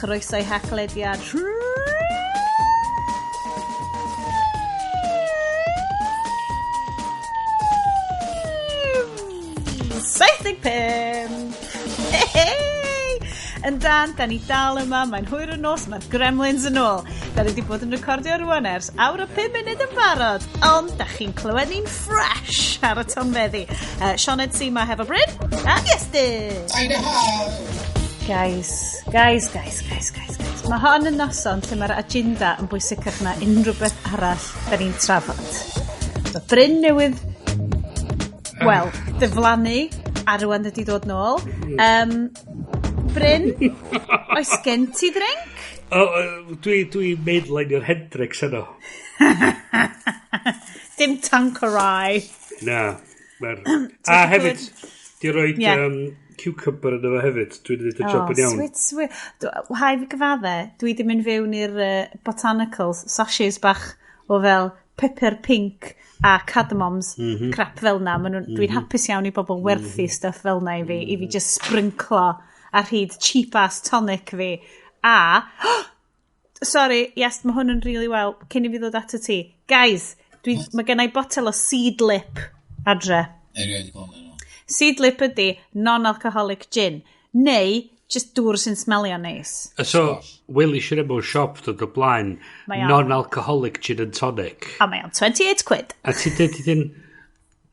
chroeso i Haclediad. 75! Hey! Yn dan, da ni dal yma, mae'n hwyr y nos, mae'r Gremlins yn ôl. Da ni wedi bod yn recordio rwan ers awr a 5 munud yn barod, ond da chi'n clywed ni'n fresh ar y tonfeddi. Sioned sy 'ma hefo Bryn a Iestyn! Guys, guys, guys, guys, guys, guys. Mae hon yn noson lle mae'r agenda yn bwysicach na unrhyw beth arall da ni'n trafod. Mae Bryn newydd, wel, diflannu, a rwan ydi dod nôl. Bryn, oes gen ti ddrink? O, dwi mainlineio'r Hendrix yno. Dim Tanqueray. Na. A hefyd, di roed cucumber yno fo hefyd. Dwi'n gwneud y job yn iawn. Sweet, sweet. Hai fi gyfadde, dwi di mynd fewn i'r botanicals, sachets bach o fel pepper pink a cardamoms, crap fel na. Dwi'n hapus iawn i bobl werthu stuff fel na i fi just sprinklo ar hyd cheap ass tonic fi. A, sorry, yes, mae hwn yn really well, cyn i fi ddod at y ti. Guys, mae gen i botel o Seedlip adre. Erioed i glywed nhw. Seedlip ydy non-alcoholic gin, neu just dŵr sy'n smelio neis. So, welis i mewn siop dod o blaen, Mae o'n- non-alcoholic gin and tonic. A mae o'n 28 quid. A ti'n dweud iddyn,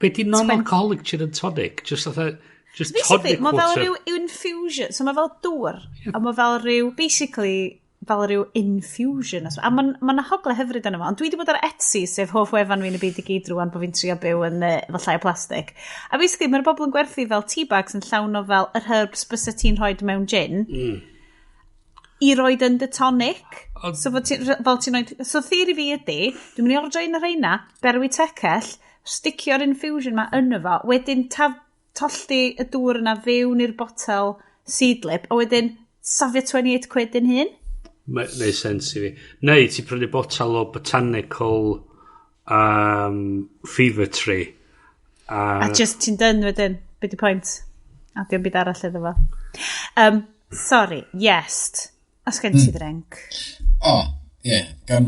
be di non-alcoholic gin and tonic? Just fatha, just Basically, tonic mae fel water. rhyw infusion. So mae fel dŵr. A mae fel rhyw, basically, fel rhyw infusion. A mae'n ma 'na hogle hyfryd yna fo. Ond dwi wedi bod ar Etsy, sef hoff wefan fi'n y byd i gyd rwan, bod fi'n trio byw yn fel llai o plastig. A basically, mae'r bobl yn gwerthu fel tea bags yn llawn o fel yr herbs bysa ti'n rhoi mewn gin. I roed yn dy tonic. So, fod ti, fel ti'n rhoi. So, theori fi ydy, dwi'n mynd i ordro un o'r rheina, berwi tecell, sticio'r infusion ma yno fo, wedyn tollti y dŵr yna fewn i'r botel Seedlip, a wedyn safio 28 quid yn hun. Mae'n neud sens i fi. Neu ti'n prynu botel o botanical Fever Tree. A just ti'n done wedyn. Be di pwynt? A diolch byd arall iddo fo. Sorry, yes. Os gen ti ddrink? O, ie, yeah, gan,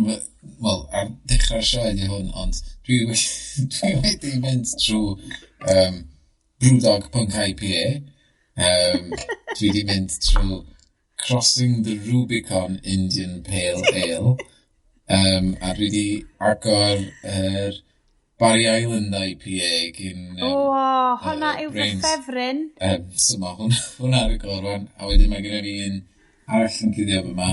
wel, ar dechrau'r sioe di hwn, ond dwi wedi mynd trwy Brewdog Punk IPA. Dwi wedi mynd trwy Crossing the Rubicon Indian Pale Ale. A dwi wedi agor yr Barry Island IPA gyn O, hwnna yw fy Brains. ffefryn. So mae hwnna ar y gor rwan. A wedyn mae gennym fi un arall yn cuddio yma.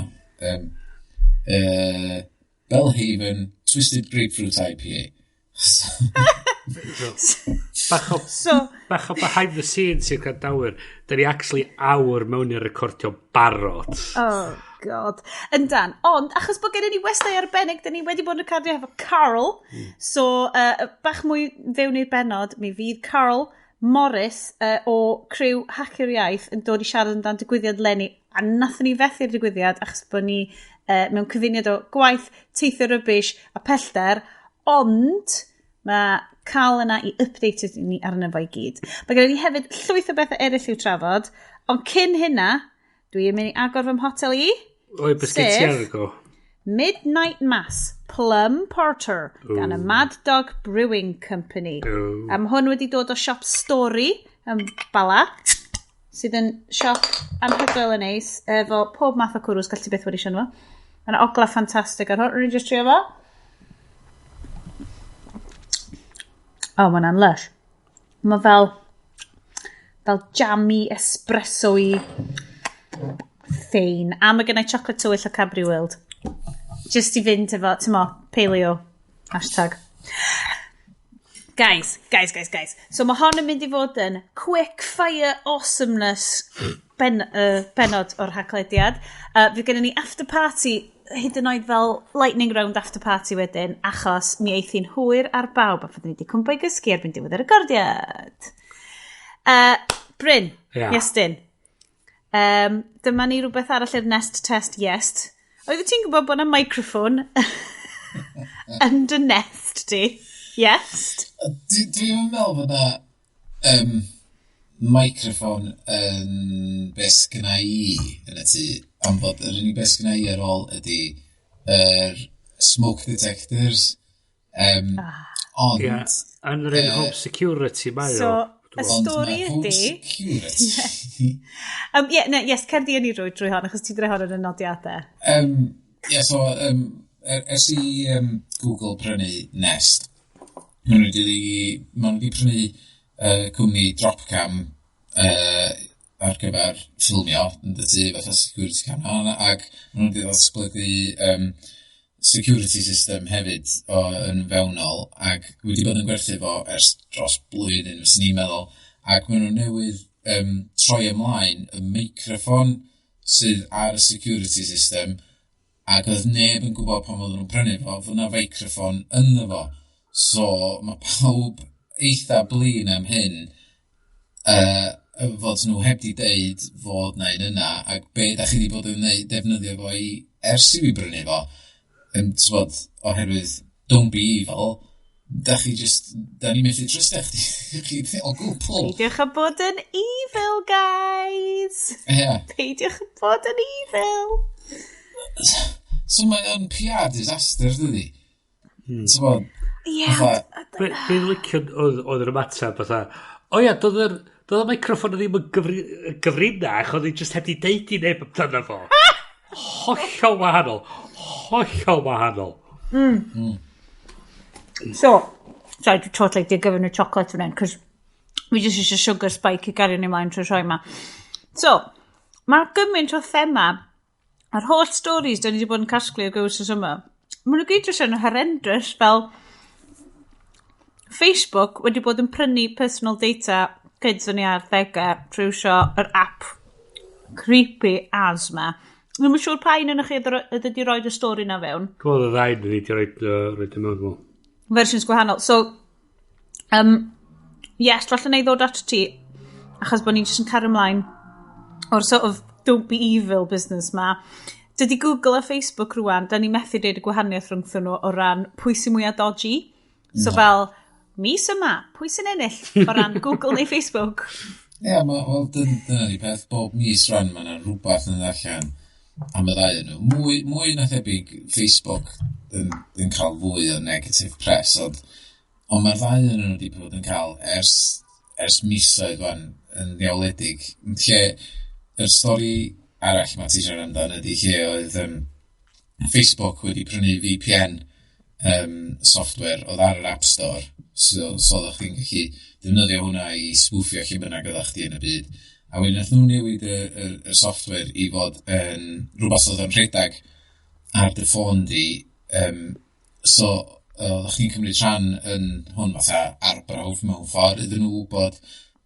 Bellhaven Twisted Grapefruit IPA. Bach o, So, bach o behind the scenes i'r gwrandawyr. Da ni actually awr mewn i'r recordio barod. Oh, God. Yndan. Ond, achos bod gennym ni westai arbennig, da ni wedi bod yn recordio efo Carl. So, bach mwy fewn i'r benod, mi fydd Carl Morris o criw Hacio'r Iaith yn dod i siarad amdan digwyddiad leni. A nathon ni fethu'r digwyddiad achos bod ni mewn cyfuniad o gwaith, teithio rubbish a pellter, ond mae Carl yna i update ni arno fo i gyd. Mae gennym ni hefyd llwyth o bethau eraill i'w trafod, ond cyn hynna, dwi'n mynd i agor fy mhotel i. Oi, beth gen ti Sef? ar y go? Midnight Mass Plum Porter gan y Mad Dog Brewing Company. Ooh. A mae hwn wedi dod o siop Stori yn Bala, sydd yn siop anhygoel yn neis, efo pob math o cwrws, gall ti beth wedi eisiau fo. Mae yna ogla ffantastig ar hwn. Rwy'n just trio fo. O, oh, mae hwnna'n lush. Mae fel jammy espresso-y ffein. A mae gennau chocolate tywyll o Cadbury World. Just i fynd efo, ti'n mo, paleo. Hashtag. Guys, guys, guys, guys. So mae hon yn mynd i fod yn quick fire awesomeness benod o'r Haclediad. Fydd gennym ni after party, hyd yn oed fel lightning round after party wedyn, achos mi eith hi'n hwyr ar bawb a fyddwn ni wedi cwmpa i gysgu erbyn diwedd y recordiad. Bryn, Iestyn. Dyma ni rhywbeth arall i'r Nest Test Yes. Oeddet ti'n gwybod bod yna microphone yn dy nest di? Yes. Dwi'n meddwl bod na microphone yn beth sgynna i yn y tŷ. Am fod yr unig beth sgynna i ar ôl ydy yr smoke detectors. Ond Ie, yn yr un home security mae o. So, y Ond stori mae home ydi security. Yeah, no, yes, cer di yn i rwy drwy hon, achos ti drwy hon yn y nodiadau. Yeah, so, ers i Google prynu Nest, maen nhw wedi prynu cwmni Dropcam ar gyfer ffilmio yn dy tŷ fatha security camera, ac maen nhw wedi ddatblygu security system hefyd yn fewnol, ac wedi bod yn gwerthu fo ers dros blwyddyn, fyswn i'n meddwl, ac maen nhw newydd troi ymlaen y microffon sydd ar y security system, ac oedd neb yn gwybod pan oedden nhw'n prynu fo, fod 'na feicroffon ynddo fo. So mae pawb eitha blin am hyn, fod nhw heb di deud fod na un yna, ac be da chi wedi bod yn neud, defnyddio fo i ers i fi brynu fo. Yn, t'bod, oherwydd don't be evil, da chi just, da ni methu trystio chdi chi o gwbl. Peidiwch â bod yn evil, guys! Ie. Yeah. Peidiwch â bod yn evil! So mae o'n PR disaster, dydi? T'bod, Ie, Be licio oedd yr ymateb fatha, o ia, doedd y microffon ddim yn gyfrinach, oedd hi just heb di deud i neb amdano fo. Hollol wahanol. Hollol wahanol. So, sorry, dwi totally di gyfyn y chocolate fan hyn, cos we just eisiau sugar spike i gario ni ymlaen trwy'r rhoi ma. So, mae gymaint o thema, a'r holl stories da ni wedi bod yn casglu o gywys yma, maen nhw gyd jyst yn horrendous, fel Facebook wedi bod yn prynu personal data kids yn ei arddegau trwy iwsio yr app creepy as ma. Dwi'm yn siŵr pa un yn chi oedd wedi rhoi y stori na fewn. Dwi'n meddwl y ddau ni wedi rhoi mewn, dwi'n meddwl. Versions gwahanol. So, yes, falle na i ddod at ti, achos bod ni'n jyst yn cario ymlaen o'r sort of don't be evil business ma. Dydy Google a Facebook rwan, da ni methu deud y gwahaniaeth rhwngthyn nhw o ran pwy sy'n mwyaf dodgy. So fel, mis yma, pwy sy'n ennill o ran Google neu Facebook? Ie, yeah, wel, dyna di peth, bob mis rhan mae yna rhywbeth yn allan am y ddau nhw. Mwy na thebyg Facebook yn cael fwy o negative press, ond mae'r ddau yn nhw wedi bod yn cael ers misoedd wan yn ddiawledig. Lle, yr stori arall mae ti siarad amdano ydy lle oedd Facebook wedi prynu VPN software oedd ar yr App Store. So oeddech chdi'n gallu defnyddio hwnna i spoofio lle bynnag oeddech chdi yn y byd. A wedyn nath nhw newid y software i fod yn rhywbeth oedd yn rhedeg ar dy ffôn di. So oeddech chdi'n cymryd rhan yn hwn fatha arbrawf mewn ffordd iddyn nhw wybod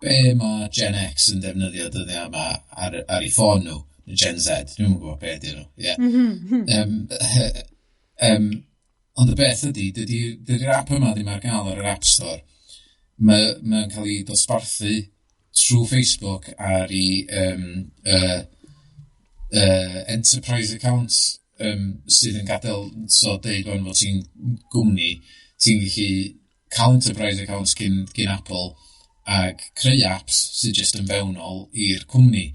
be mae Gen X yn defnyddio dyddiau yma ar ei ffôn nhw. Neu Gen Z, dwi'm yn gwybod be ydyn nhw. Yeah. Ond y beth ydy, dydy'r app yma ddim ar gael ar yr App Store. Mae'n cael ei dosbarthu trwy Facebook ar ei enterprise accounts sydd yn gadael, so deud wan fod ti'n gwmni, ti'n gallu cael enterprise accounts gyn Apple ac creu apps sydd just yn fewnol i'r cwmni.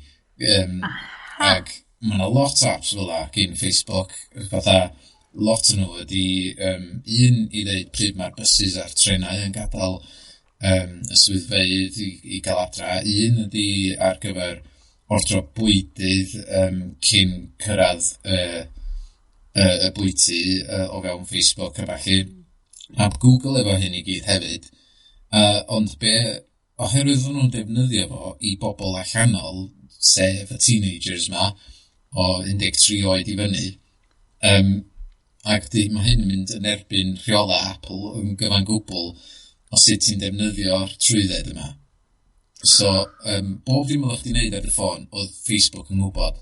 Ac mae yna lot o apps fel 'a gyn Facebook, fatha lot o nhw ydy un i ddeud pryd mae'r buses a'r trenau yn gadael y swyddfeydd i gael adra. Un ydy ar gyfer ordro bwydydd cyn cyrraedd y bwyty o fewn Facebook a falle. Mae Google efo hyn i gyd hefyd. Ond be, oherwydd o'n nhw'n defnyddio fo i bobl allanol, sef y teenagers ma, o 13 oed i fyny, ac mae hyn yn mynd yn erbyn rheola Apple yn gyfan gwbl o sut ti'n defnyddio'r trwydded yma. So, bob dim oeddech chdi'n neud ar dy ffôn, oedd Facebook yn gwybod.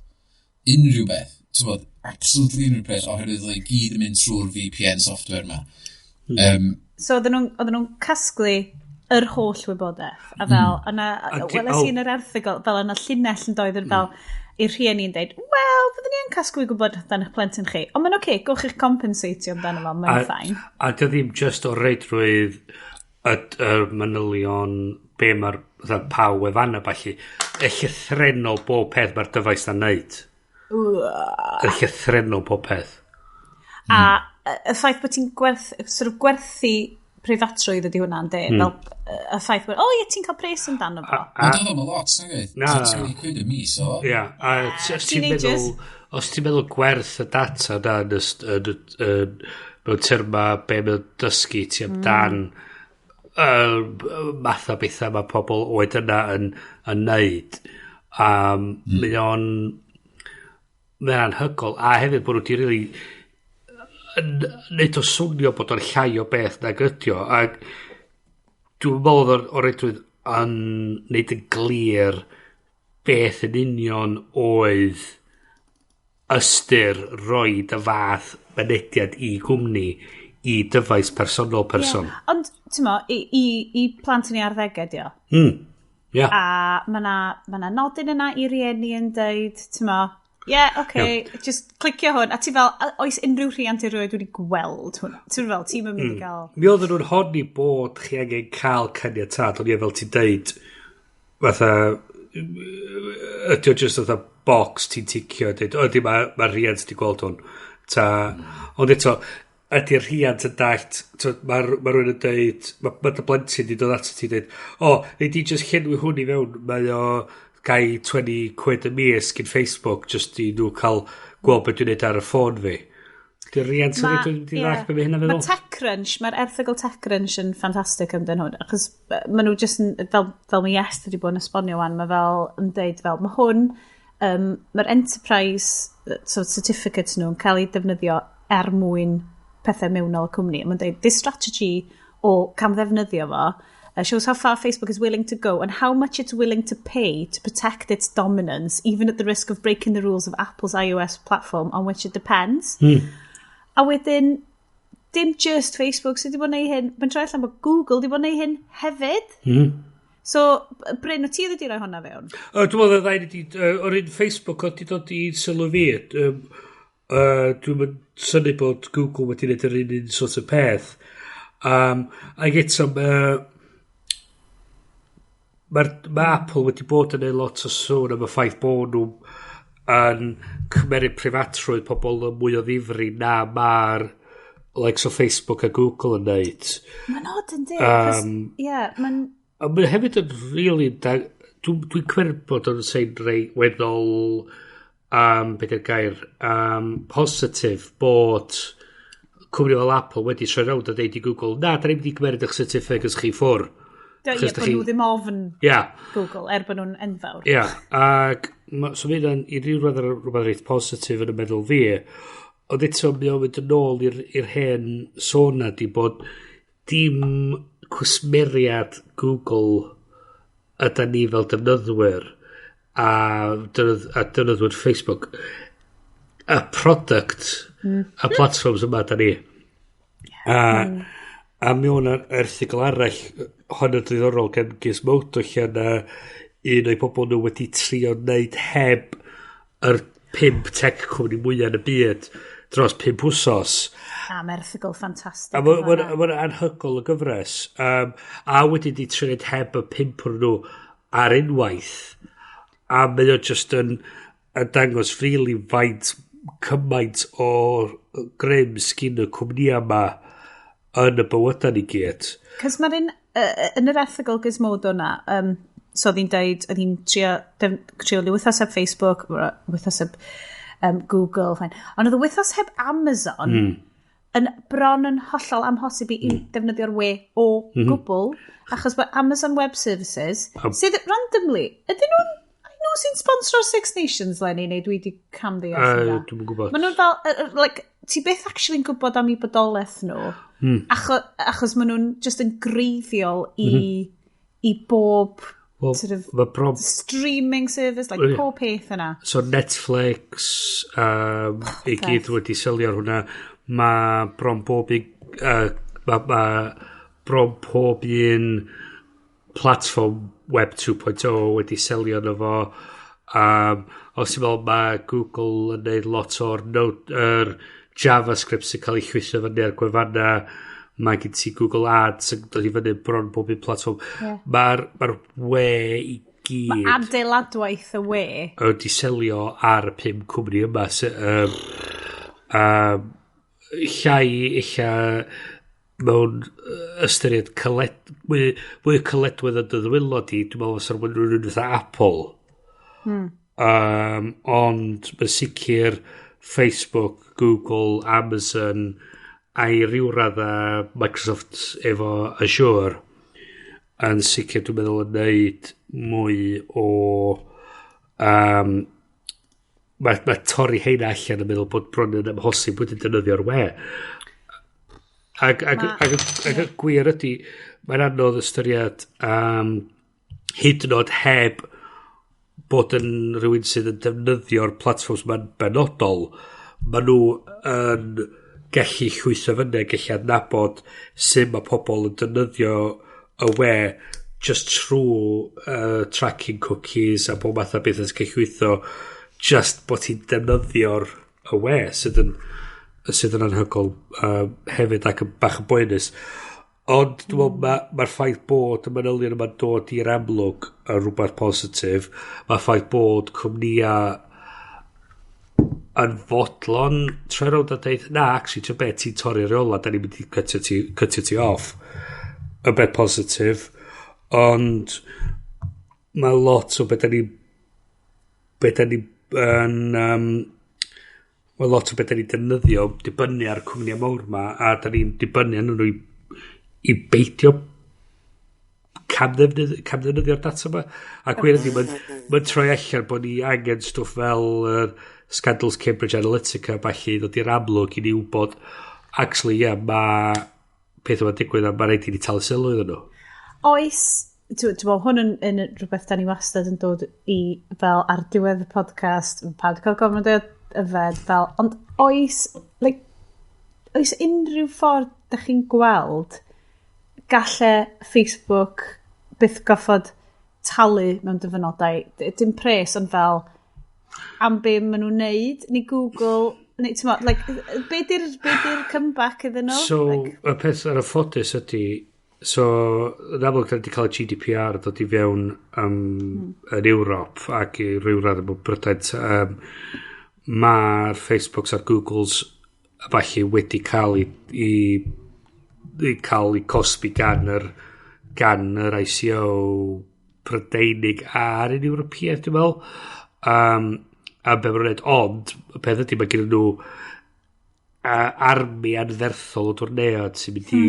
Unrhyw beth, ti'n bod, absolutely unrhyw beth, oherwydd oedd i gyd yn mynd trwy'r VPN software yma. So oedden nhw'n casglu yr holl wybodaeth. A fel, yna, weles i yn yr erthygl, fel yna llinell yn doedd yn fel, i'r rhieni'n deud, "Wel, fyddwn ni yn casglu gwybodaeth amdano eich plentyn chi, ond mae'n oce, okay, gowch chi'ch compensatio amdano fo, mae'n fine." A dio ddim just o reidrwydd y manylion be mae'r fatha pa wefan a ballu. Y llythrenol bob peth mae'r dyfais na'n neud. Yn llythrenol pob peth. A y ffaith bod ti'n sort of gwerthu preifatrwydd ydy hwnna'n de. Fel y ffaith bod, o ie, ti'n cael pres amdano fo. Ond oedd o'n lot, nag oedd? Na. 20 quid y mis o. Ia, a os ti'n meddwl, os ti'n meddwl gwerth y data na yn, mewn terma be mae'n dysgu ti amdan math o bethau mae pobl oed yna yn neud. Mae o'n anhygoel. A hefyd bod nhw wedi really yn neud o swnio bod o'n llai o beth nag ydi o. Ac dwi'n meddwl oedd o reidrwydd yn neud yn glir beth yn union oedd ystyr roid y fath mynediad i gwmni i dyfais personol person. Yeah. Ond, ti'n mo, i plant yn ei arddegau, dio. Yeah. A mae na, ma na nodyn yna i rieni yn deud, ti'n mo, yeah, okay, just clicio hwn. A ti fel, oes unrhyw rhiant erioed wedi gweld hwn? Ti'n fel, ti'n mynd i gael. Mi oedden nhw'n honni bod chi angen cael caniatâd, ond ie, fel ti'n deud, fatha, ydy o just fatha box ti'n ticio, deud, ydy mae ma rhiant di gweld hwn. Ta, ond eto, ydy'r rhiant yn dallt, mae ma rhywun yn deud, ma dy blentyn di dod ato ti deud, o, nei di just llenwi hwn i fewn, mae o gai 20 quid y mis gyn Facebook, just i nhw cael gweld beth dwi'n neud ar y ffôn fi. Dy'r rhiant yn dweud, di ddallt beth mae hynna'n Mae feddwl? TechCrunch, mae'r erthygl TechCrunch yn ffantastig amdano hwn, achos maen nhw just yn, fel mae Iest wedi bod yn esbonio wan, mae fel yn deud fel, mae hwn, mae'r enterprise so certificates nhw'n cael eu defnyddio er mwyn pethau mewnol y cwmni. A mae'n deud, this strategy o camddefnyddio fo shows how far Facebook is willing to go and how much it's willing to pay to protect its dominance, even at the risk of breaking the rules of Apple's iOS platform on which it depends. A wedyn, dim just Facebook sydd wedi bod yn neud hyn, mae'n troi allan bod Google wedi bod yn neud hyn hefyd. So, Bryn, o ti wedi rhoi hwnna fewn? Dwi'n meddwl y ddau wedi, o'r un Facebook oedd wedi dod i sylw fi. Dwi'n mynd synnu bod Google wedi gwneud yr un sort o peth. Ac eto, ma Apple wedi bod yn neud lot o sŵn am y ffaith bod nhw yn cymeryd preifatrwydd pobl yn mwy o ddifri na mae'r likes o Facebook a Google yn neud. Mae'n odd yn di. Ie, mae'n. A mae'n hefyd yn really... Dwi'n dwi cymryd bod o'n sein rei weddol, beth yw'r gair, positif bod cwmni fel Apple wedi troi rownd a deud i Google, na, da ni'n mynd i gymeryd eich certificates chi ffwr. Ie, Achos bod nhw ddim ofn Google, er bod nhw'n enfawr. Ia, ac so mae hynna'n i ryw radd rhywbeth reit positif yn y meddwl fi, ond eto mae o'n mynd yn ôl i'r hen sôn na di bod dim cwsmeriad Google yda ni fel defnyddwyr a defnyddwyr Facebook. Y product y platforms yma da ni. A mi o'n erthygl arall hon yn ddiddorol gan Gizmodo lle yna un o'i pobl nhw wedi trio wneud heb yr pump tech cwmni mwyaf yn y byd dros 5 wsos. A mae erthygl ffantastig. A mae'n ma, ma anhygoel y gyfres. A wedi di trio wneud heb y pump o'r nhw ar unwaith. A mae o just yn dangos really faint cymaint o grym sgyn y cwmnïa yma yn y bywydau ni gyd. Cos mae'r un, yn yr erthygl Gizmodo na, so oedd hi'n deud, oedd hi'n trio wythnos heb Facebook, wythnos heb Google, fine. Ond oedd y wythnos heb Amazon yn bron yn hollol amhosib i defnyddio'r we o gwbl, achos bod Amazon Web Services, sydd randomly, ydyn nhw'n nhw sy'n sponsor Six Nations, Lenny, neu dwi wedi camddeall hynna? Dwi'm yn gwybod. Maen nhw'n fel, like, ti byth actually'n gwybod am eu bodolaeth nhw, achos maen nhw'n just yn greiddiol i bob Wel, sort of mae bron streaming service, like pob peth yna. So Netflix, i gyd wedi selio ar hwnna. Mae bron bob un, ma bron pob un platform Web 2.0 wedi selio arno fo. Os ti'n meddwl mae Google yn neud lot o'r Node, er JavaScript sy'n cael ei chwytho fyny ar gwefanna. Mae gen ti Google Ads yn dod i fyny bron bob un platform. Mae'r ma we i gyd. Mae adeiladwaith y we. Wedi selio ar y pum cwmni yma. Llai ella mewn ystyried cyled, mwy o cyledwedd yn dy ddwylo di, dwi'n meddwl fysa rhywun fatha Apple. Ond mae'n sicr Facebook, Google, Amazon a i ryw radda Microsoft efo Azure yn sicr dwi'n meddwl yn neud mwy o mae torri heina allan yn meddwl bod bron yn amhosib wedyn defnyddio'r we. Ac y gwir ydy, mae'n anodd ystyried hyd yn oed heb bod yn rhywun sydd yn defnyddio'r platforms ma'n benodol, maen nhw yn gallu llwytho fyny, gallu adnabod sut mae pobl yn defnyddio y we just trwy tracking cookies a bob math o beth yn gallu llwytho just bod ti'n defnyddio'r y we sydd yn anhygoel hefyd ac yn bach yn boenus. Ond dwi'n meddwl mae'r ffaith bod y manylion yma'n dod i'r amlwg yn rhywbeth positif. Mae'r ffaith bod cwmnïau yn fodlon troi rownd a deud, na, actually, ti'n beth, ti'n torri'r reola, da ni'n mynd i cutio ti off. Y beth positif. Ond mae lot o beth da ni yn mae lot o beth da ni'n defnyddio dibynnu ar cwmnïau mawr ma a da ni'n dibynnu arnyn nhw i beidio camddefnyddio'r data yma. A gwir ydy, mae'n troi allan bod ni angen stwff fel scandals Cambridge Analytica falle i ddod i'r amlwg i ni wybod actually, ie, yeah, mae peth yma'n digwydd a mae rhaid i ni talu sylw iddyn nhw. Oes, ti'n meddwl, hwn yn rhywbeth da ni wastad yn dod i fel ar diwedd y podcast, pawb wedi cael gormod o yfed, fel, ond oes, like, oes unrhyw ffordd da chi'n gweld galle Facebook byth goffod talu mewn dyfynodau, dim pres, ond fel am be maen nhw'n neud, neu Google, neu ti'n meddwl, like, be di'r comeback iddyn nhw? So, like, y peth ar y ffodus ydy, so, yn amlwg, da ni wedi cael y GDPR dod i fewn yn Ewrop ac i ryw radd yn Brydain. Mae'r Facebooks a'r Googles a falle wedi cael i cael ei cosbi gan yr ICO Prydeinig a'r un Ewropeaidd, dwi'n meddwl. A be maen nhw'n neud, ond, y peth ydy, mae gen nhw army anferthol o dwrneod sy'n mynd i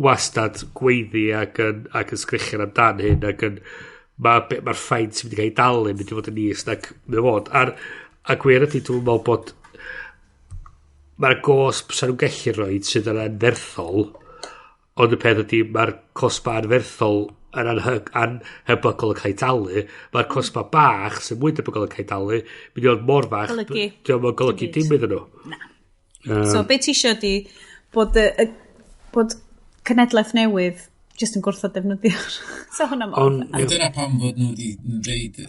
wastad gweiddi ac yn sgrechian amdan hyn ac yn mae'r ma fine sy'n mynd i gael ei dalu yn mynd i fod yn is nag mae'n fod. A gwir ydy, dwi'n meddwl bod mae'r gosb sa'n nhw'n gallu rhoi sydd yn anferthol, ond y peth ydy mae'r cosba anferthol yn anhebygol yn cael ei talu, mae'r cosba bach sy'n mwy debygol yn cael ei talu, mynd i fod mor fach, dio'm yn golygu dim dim iddyn nhw. Na. So, be ti isio di bod, bod cenedlaeth newydd jyst yn gwrthod defnyddio'r. So hwnna mor. Ond, Ond dyna pam fod nhw wedi dweud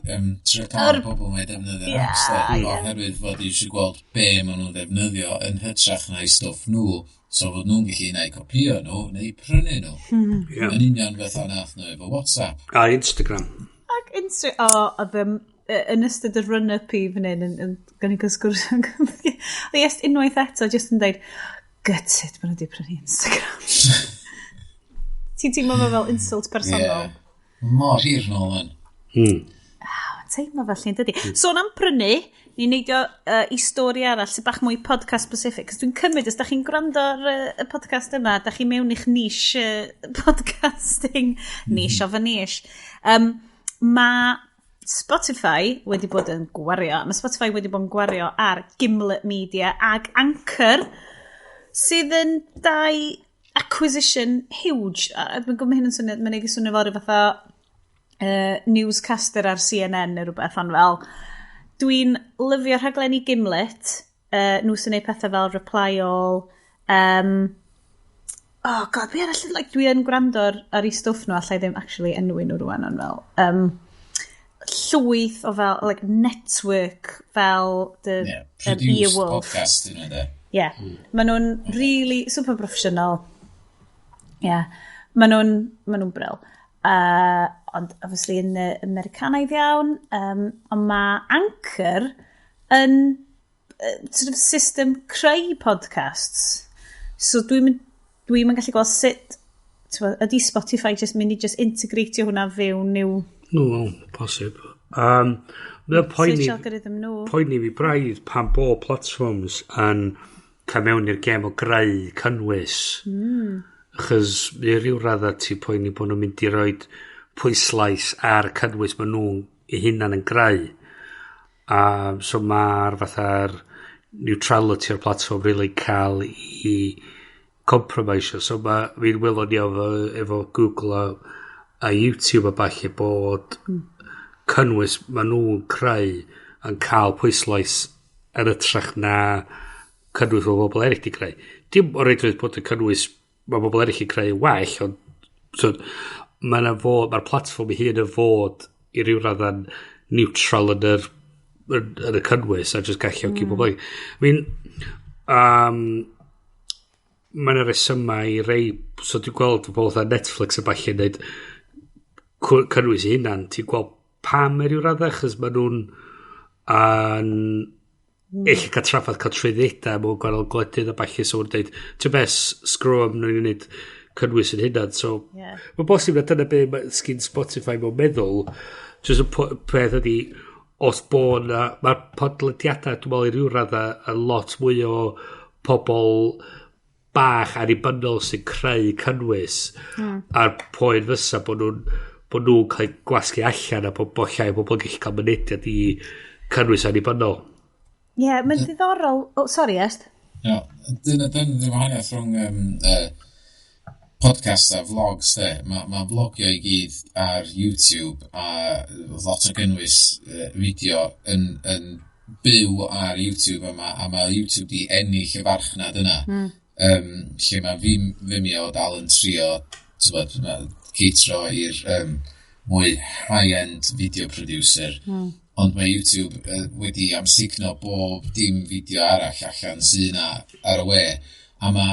trio cael pobl mae defnyddio'r apps de, oherwydd fod eisiau gweld be maen nhw'n ddefnyddio yn hytrach na'i stwff nhw, so fod nhw'n gallu neu copio nhw neu prynu nhw. Yn union fatha nath nhw efo WhatsApp. A Instagram. Ac Insta... O, oedd yn ystod y run-up i fan hyn, yn gynnig o sgwrs. Oedd yes, unwaith eto, just yn deud, gutted bod nhw wedi prynu Instagram. Ti'n teimlo fo fel insult personol? Yeah. Mor hir nôl yn. Teimlo felly, yn dydi? Sôn am prynu, ni'n neidio i stori arall sy'n bach mwy podcast specific. Cos dwi'n cymryd, os da chi'n gwrando ar y podcast yma, da chi mewn i'ch niche podcasting, niche of a niche. Mae Spotify wedi bod yn gwario, mae Spotify wedi bod yn gwario ar Gimlet Media ag Anchor, sydd yn dau acquisition huge. A dwi'n gwybod hyn yn swnio, mae'n neud i swnio fel rhyw fatha newscaster ar CNN neu rhywbeth, ond fel, dwi'n lyfio rhaglenni Gimlet, nhw sy'n neud pethau fel Reply All, oh God, be arall, like, dwi yn gwrando ar ei stwff nhw, allai ddim actually enwi nhw rwan, ond fel, llwyth o fel, like, network fel the Yeah, produced Earwolf. podcast yna de. Yeah. Maen nhw'n really super professional. Yeah. Maen nhw'n ma nhw bril. Ond obviously yn Americanaidd iawn, ond mae Anchor yn sort of system creu podcasts. So dwi'n dwi gallu gweld sut ydy Spotify just mynd i just integratio hwnna fewn i'w. No, well, posib. Mae'n poeni, algorithm nhw. Poeni fi braidd pan bo platforms yn cael mewn i'r gem o greu cynnwys. Achos i ryw radda ti poeni bod nhw'n mynd i roid pwyslais ar y cynnwys maen nhw'n eu hunan yn greu. A so mae'r fatha'r neutrality o'r platform really cael i compromisio. So mae fi'n welon ni efo Google a YouTube a falle bod cynnwys maen nhw'n creu yn cael pwyslais yn ytrach na cynnwys o bobl eraill di creu. Dim o reidrwydd bod y cynnwys mae bobl eraill yn creu well, ond so, mae'r platfform ei hun yn fod i ryw radda'n neutral yn y cynnwys a just galluogi bobl eraill. I mean, mae yna resymau i rei, so dwi'n gweld pobl fatha Netflix a ballu yn neud cynnwys i hunan, ti'n gweld pam i ryw radda, achos maen nhw'n yn eich cael traffath cael trwyddedau mewn gwahanol gwledydd a ballu, so nhw'n dweud, ti'n bes, screw am nhw'n gwneud cynnwys yn hynna, so mae'n bosib na dyna be sgyn Spotify mewn meddwl, just y peth ydi, os bo na, mae'r podlediadau, dwi'n meddwl i ryw radda, yn lot mwy o pobl bach annibynnol sy'n creu cynnwys a'r poen fysa bod nhw'n cael gwasgu allan a bod llai o bobl yn gallu cael mynediad i cynnwys annibynnol. Ie, yeah, mae'n ddiddorol. Oh, sorry, Est. Ie, dyna ddim wahaniaeth rhwng podcast a vlogs, de. Mae vlogio i gyd ar YouTube a lot o gynnwys fideo yn byw ar YouTube a ma YouTube di ennill y farchnad yna. Lle mae Vimeo dal yn trio, t'bod, ceitro i'r mwy high-end video producer. Ond mae YouTube wedi amsugno bob dim fideo arall allan sydd yna ar y we. A ma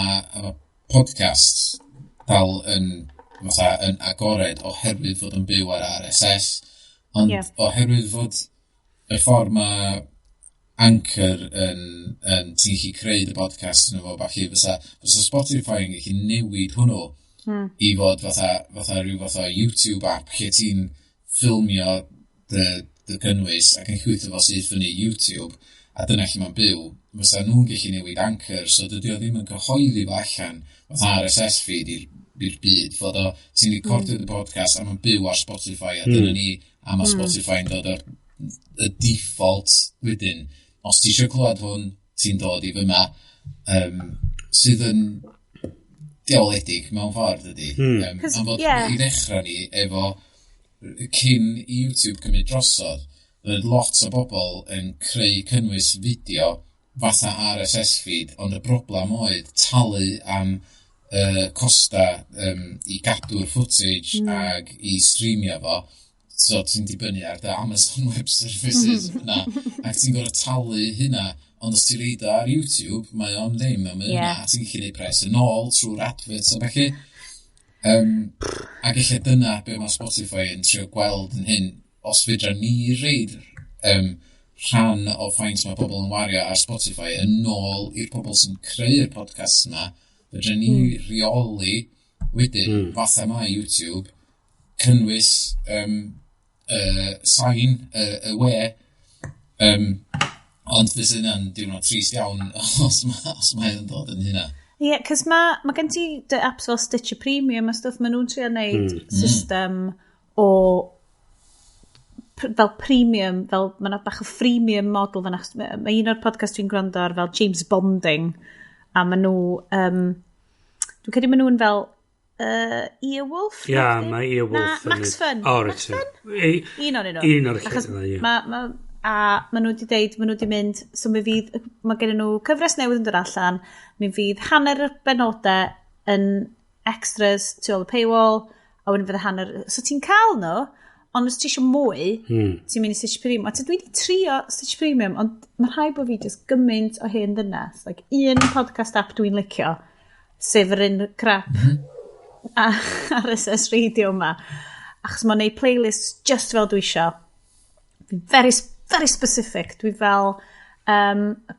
podcast dal yn, fatha, yn agored oherwydd fod yn byw ar RSS. Ond oherwydd fod y ffordd mae Anchor yn ti'n gallu creu dy podcast yn efo falle fysa Spotify yn gallu newid hwnnw i fod fatha rhyw fath o YouTube app lle ti'n ffilmio dy gynnwys ac yn llwytho fo syth fyny YouTube a dyna lle mae'n byw, fysa nhw'n gallu newid Anchor so dydy o ddim yn cyhoeddi fo allan fatha RSS feed i'r byd fod o ti'n recordio dy podcast a mae'n byw ar Spotify a dyna ni a mae Spotify yn dod o'r y default wedyn os ti eisiau clywed hwn ti'n dod i fyma sydd yn diawledig mewn ffordd ydy am fod i ddechrau ni efo cyn i YouTube cymryd drosodd roedd lot o bobl yn creu cynnwys fideo fatha RSS feed, ond y broblem oedd talu am costa i gadw'r footage ag i streamio fo. So ti'n dibynnu ar dy Amazon Web Services yna, ac ti'n gorfod talu hynna, ond os ti'n reid o ar YouTube, mae o'n ddim, a mae yna, a ti'n gallu neud pres yn ôl trwy'r adverts a felly. Ac ella dyna be mae Spotify yn trio gweld yn hyn, os fedra ni reid rhan o faint mae pobl yn wario ar Spotify yn ôl i'r pobl sy'n creu'r podcast yma, fedra ni reoli wedyn, fatha mae YouTube, cynnwys sain, y we, ond fysa hynna'n diwrnod trist iawn os mae o'n dod yn hynna. Ie, yeah, cos ma gen ti dy apps fel Stitcher Premium a stwff, maen nhw'n trio neud system o fel premium, fel mae yna bach o freemium model fan achos mae un o'r podcast dwi'n gwrando ar fel James Bonding, a maen nhw, dwi'n credu maen nhw'n fel Earwolf? Ia, yeah, mae Earwolf. Na, Max Fun. O, reit. Max Fun? Un o'n nhw. Un o'r Achos lle yna, ie. Ma, a maen nhw wedi deud, maen nhw wedi mynd, so mi fydd, mae gen nhw cyfres newydd yn dod allan, mi fydd hanner y benodau yn extras tu ôl y paywall, a wedyn fydd y hanner, so ti'n cael nhw, ond os ti eisiau mwy, ti'n mynd i Stitcher Premium. A dwi wedi trio Stitcher Premium, ond mae rhaid bod fi just gymaint o hen ddynas. Like, un podcast app dwi'n licio, sef yr un crap a RSS radio yma. Achos mae'n neud playlist just fel dwi isio. Fi'n very, very specific. Dwi fel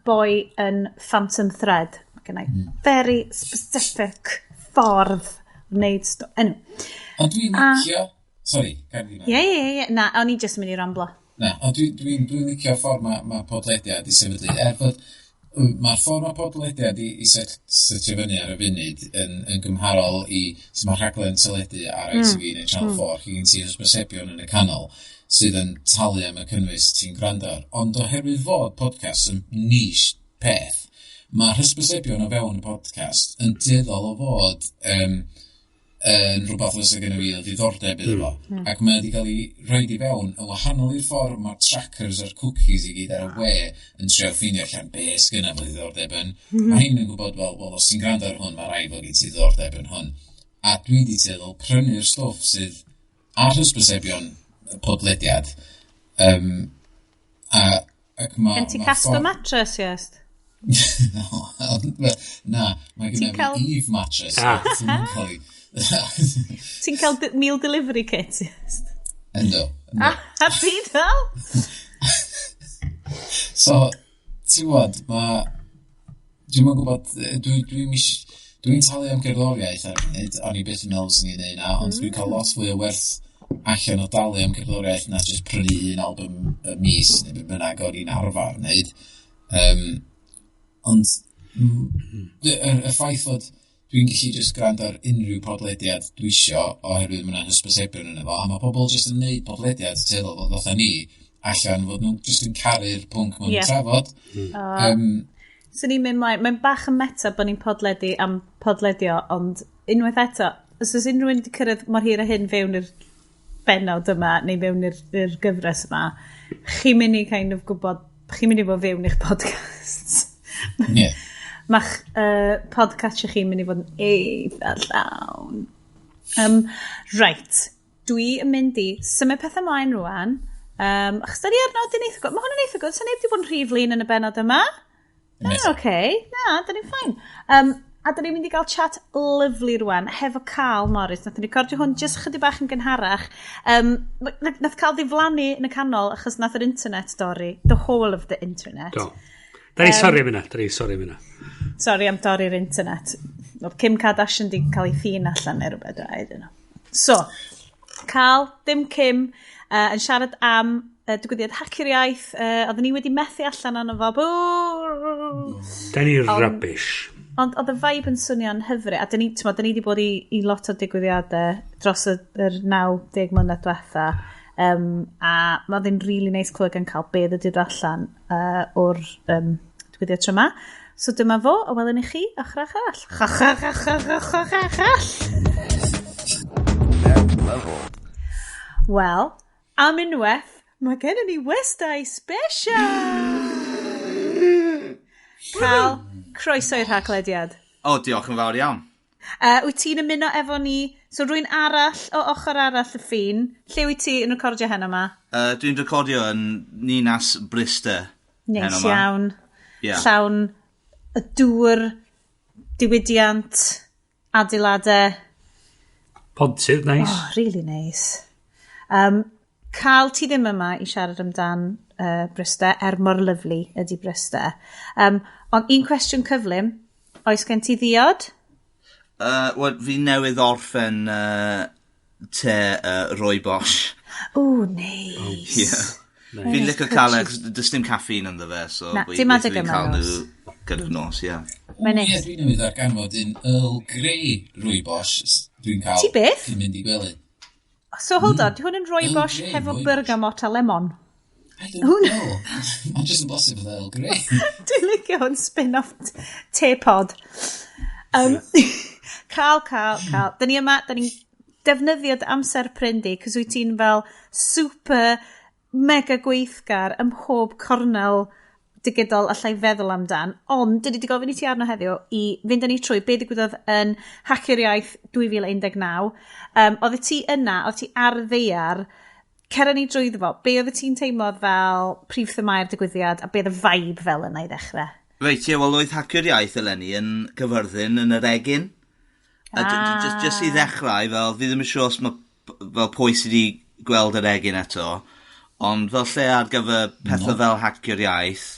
boi yn Phantom Thread. Mae gen i very specific ffordd o wneud. Anyway. Ond dwi'n licio. Sorry, gad fi. Ie. Na, o'n i just yn mynd i ramblo. Na, ond dwi licio ffordd mae podlediad i sefydlu. Er fod mae'r ffordd mae podlediad i setio fyny ar y funud yn gymharol i sut mae rhaglen teledu ar ITV neu Channel 4, lle gen ti hysbysebion yn y canol sydd yn talu am y cynnwys ti'n gwrando ar. Ond oherwydd fod podcast yn niche peth, mae'r hysbysebion o fewn y podcast yn dueddol o fod yn rhywbeth fysa gen i fi o ddiddordeb iddo fo. Ac mae wedi cael ei roed i fewn yn wahanol i'r ffordd mae'r trackers a'r cookies i gyd ar y we yn trio ffeindio allan be sgynna fo ddiddordeb yn. Mae hyn yn gwybod, wel, os ti'n gwrando ar hwn, mae rhaid fod gen ti ddiddordeb yn hwn. A dwi wedi tueddol prynu'r stwff sydd ar hysbysebion y podlediad. A, ac ma, Gen ti castor mattress, yes? No, na, mae Ti'n gen i Eve mattress. Ah. Ti'n cael ei. Ti'n cael meal delivery kit, yes? Ynddo. Ynddo. A ti dal? So, ti'n gwybod, mae. Dwi'm yn gwybod, dwi'n talu am gerddoriaeth ar y funud, o'n i byth yn meddwl fyswn i'n neud na, ond dwi'n cael lot fwy o werth allan o dalu am gerddoriaeth na jyst prynu un album y mis neu beth bynnag o'n i'n arfer wneud. Ond y ffaith fod dwi'n gallu just gwrando ar unrhyw podlediad dwi isio oherwydd mae yna hysbysebion yna fo, a mae pobl just yn neud podlediad tueddol fod fatha ni allan fod nhw'n just yn caru'r pwnc maen nhw'n trafod. So ni'n mynd mlaen, mae'n bach yn meta bod ni'n podledu am podledio, ond unwaith eto, os oes unrhyw un wedi cyrraedd mor hir a hyn fewn i'r bennod yma, neu fewn i'r gyfres yma, chi'n mynd i kind of gwybod, chi'n mynd i fod fewn i'ch podcasts. Mae'ch podcast chi'n mynd i fod yn eitha llawn. Right, dwi yn mynd i symud pethau ymlaen rwan. Achos da ni ar nodyn eitha good. Mae hwn yn eitha good. So neb wedi bod yn rhy flin yn y bennod yma. Na, oce. Okay. Na, da ni'n fine. A da ni'n mynd i gael chat lyfli rwan hefo Carl Morris. Nath ni recordio hwn jyst chydig bach yn gynharach. Nath Carl ddiflannu yn y canol achos nath yr internet dorri. The whole of the internet. Do. Da ni sori am hynna, da ni sori am hynna. Sorry am dorri'r internet. Oedd Kim Kardashian di cael ei thîn allan neu rhywbeth. I don't know. So, Carl, dim Kim, yn siarad am digwyddiad Hacio'r Iaith. Oedden ni wedi methu allan arno fo. Boo! Da ni rubbish. Ond oedd y vibe yn swnio'n hyfryd. A dyn ni, t'mo, dyn ni wedi bod i lot o digwyddiadau dros yr 90 mlynedd diwetha. A mae oedd yn really nice clywed gan cael beth ydy dod allan o'r digwyddiad tro yma. So dyma fo, a welwn i chi ochr arall. Chach, chach, chach, chach, chach. Wel, am unwaith, mae gennym ni westai special! Carl, croeso i'r Haclediad. O, diolch yn fawr iawn. Wyt ti'n ymuno efo ni? So rwy'n arall o ochr arall y ffin. Lle wyt ti yn recordio heno yma? Dwi'n recordio yn Ninas Bryste Neis heno 'ma. iawn. Yeah. Llawn y dŵr, diwydiant, adeiladau. Pontydd, nice. Oh, really nice. Carl, ti ddim yma i siarad amdan Bryste, er mor lyfli ydy Bryste. Ond un cwestiwn cyflym, oes gen ti ddiod? Wel, fi newydd orffen te rooibos. O, neis. Yeah. Fi'n licio cael e, 'cos does dim caffeine ynddo fe, so Na, dim adeg fi'n yma cael nos. nhw gyda'r nos, ie. Mae'n Ie, neis. dwi newydd darganfod un Earl Grey rooibos dwi'n cael Ti beth? cyn mynd i gwely. So hold on, di hwn yn rooibos Earl Grey hefo rooibos. bergamot a lemon? I don't know. Mae'n just yn bosib oedd Earl Grey. Dwi'n licio hwn spin-off te pod. Carl, Carl, Carl. Da ni yma, da ni'n defnyddio dy amser prin di, cos wyt ti'n fel super mega gweithgar ym mhob cornel digidol allai feddwl amdan, ond dyn ni wedi gofyn i ti arno heddiw i fynd â ni trwy be ddigwyddodd yn Hacio'r Iaith 2019. Oedd ti yna, oedd ti ar y ddaear, cer â ni drwyddo fo. Be oedd ti'n teimlo fel prif themau'r digwyddiad a be oedd y vibe fel yna i ddechrau? Reit, ie, wel, oedd Hacio'r Iaith eleni yn Gyfyrddin yn yr Egin. A just i ddechrau, fel, fi ddim yn siŵr os mae fel pwy sydd wedi gweld yr Egin eto, ond fel lle ar gyfer pethau no. fel Hacio'r Iaith,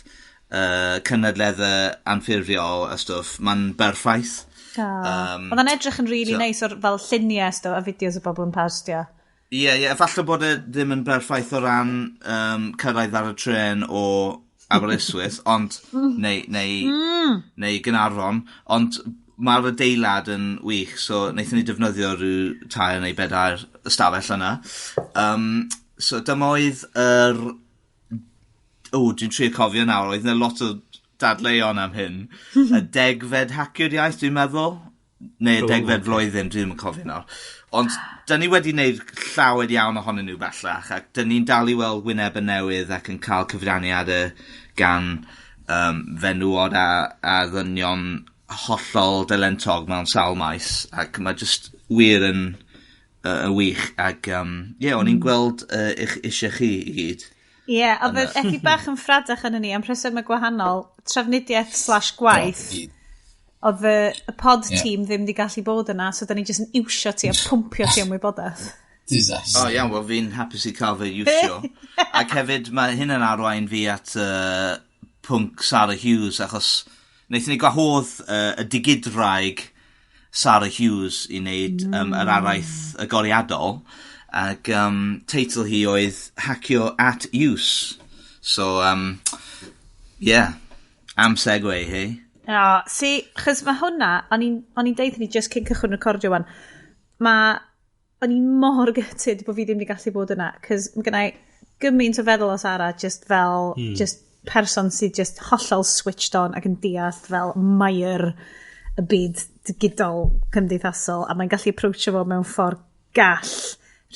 cynadleddau anffurfiol a stwff, mae'n berffaith. Oedd o'n edrych yn really so, nice o'r fel lluniau stwff a fideos o bobl yn postio. Ie, yeah, falle bod e ddim yn berffaith o ran cyrraedd ar y tren o Aberystwyth, ond, neu Gaernarfon, ond mae'r adeilad yn wych, so wnaethon ni defnyddio rhyw 3 neu 4 ystafell yna. So dyma oedd yr... O, dwi'n trio cofio nawr, oedd yna lot o dadleuon am hyn. Y 10fed Hacio'r Iaith, dwi'n meddwl. Neu y 10fed flwyddyn, dwi ddim yn cofio nawr. Ond, dyn ni wedi wneud llawer iawn ohonyn nhw bellach, ac dyn ni'n dal i weld wynebau newydd ac yn cael cyfraniadau gan fenywod a ddynion hollol dalentog mewn sawl maes, ac mae just wir yn wych, ac ie, o'n i'n gweld eisiau chi i gyd. Ie, yeah, oedd Efi bach yn ffradach yn ni, am rhesymau gwahanol, trafnidiaeth slash gwaith, oedd y pod team ddim wedi gallu bod yna, so da ni jyst yn iwsio ti a pwmpio ti am wybodaeth. Disaster. O, iawn, wel fi'n hapus i cael fy iwsio. Ac hefyd, mae hyn yn arwain fi at pwnc Sarah Hughes, achos wnaethon ni gwahodd y digidwraig Sarah Hughes i wneud yr araith agoriadol, ac teitl hi oedd Hacio at Use. So, yeah, am segue, hey. O, si, chos mae hwnna, o'n i'n deud ni just cyn cychwyn recordio wan, o'n i'n mor gutted bod fi ddim wedi gallu bod yna, cos mae gennai gymaint o feddwl o Sara, just fel, just person sydd just hollol switched on ac yn deall fel mair y byd digidol cymdeithasol, a mae'n gallu approachio fo mewn ffordd gall,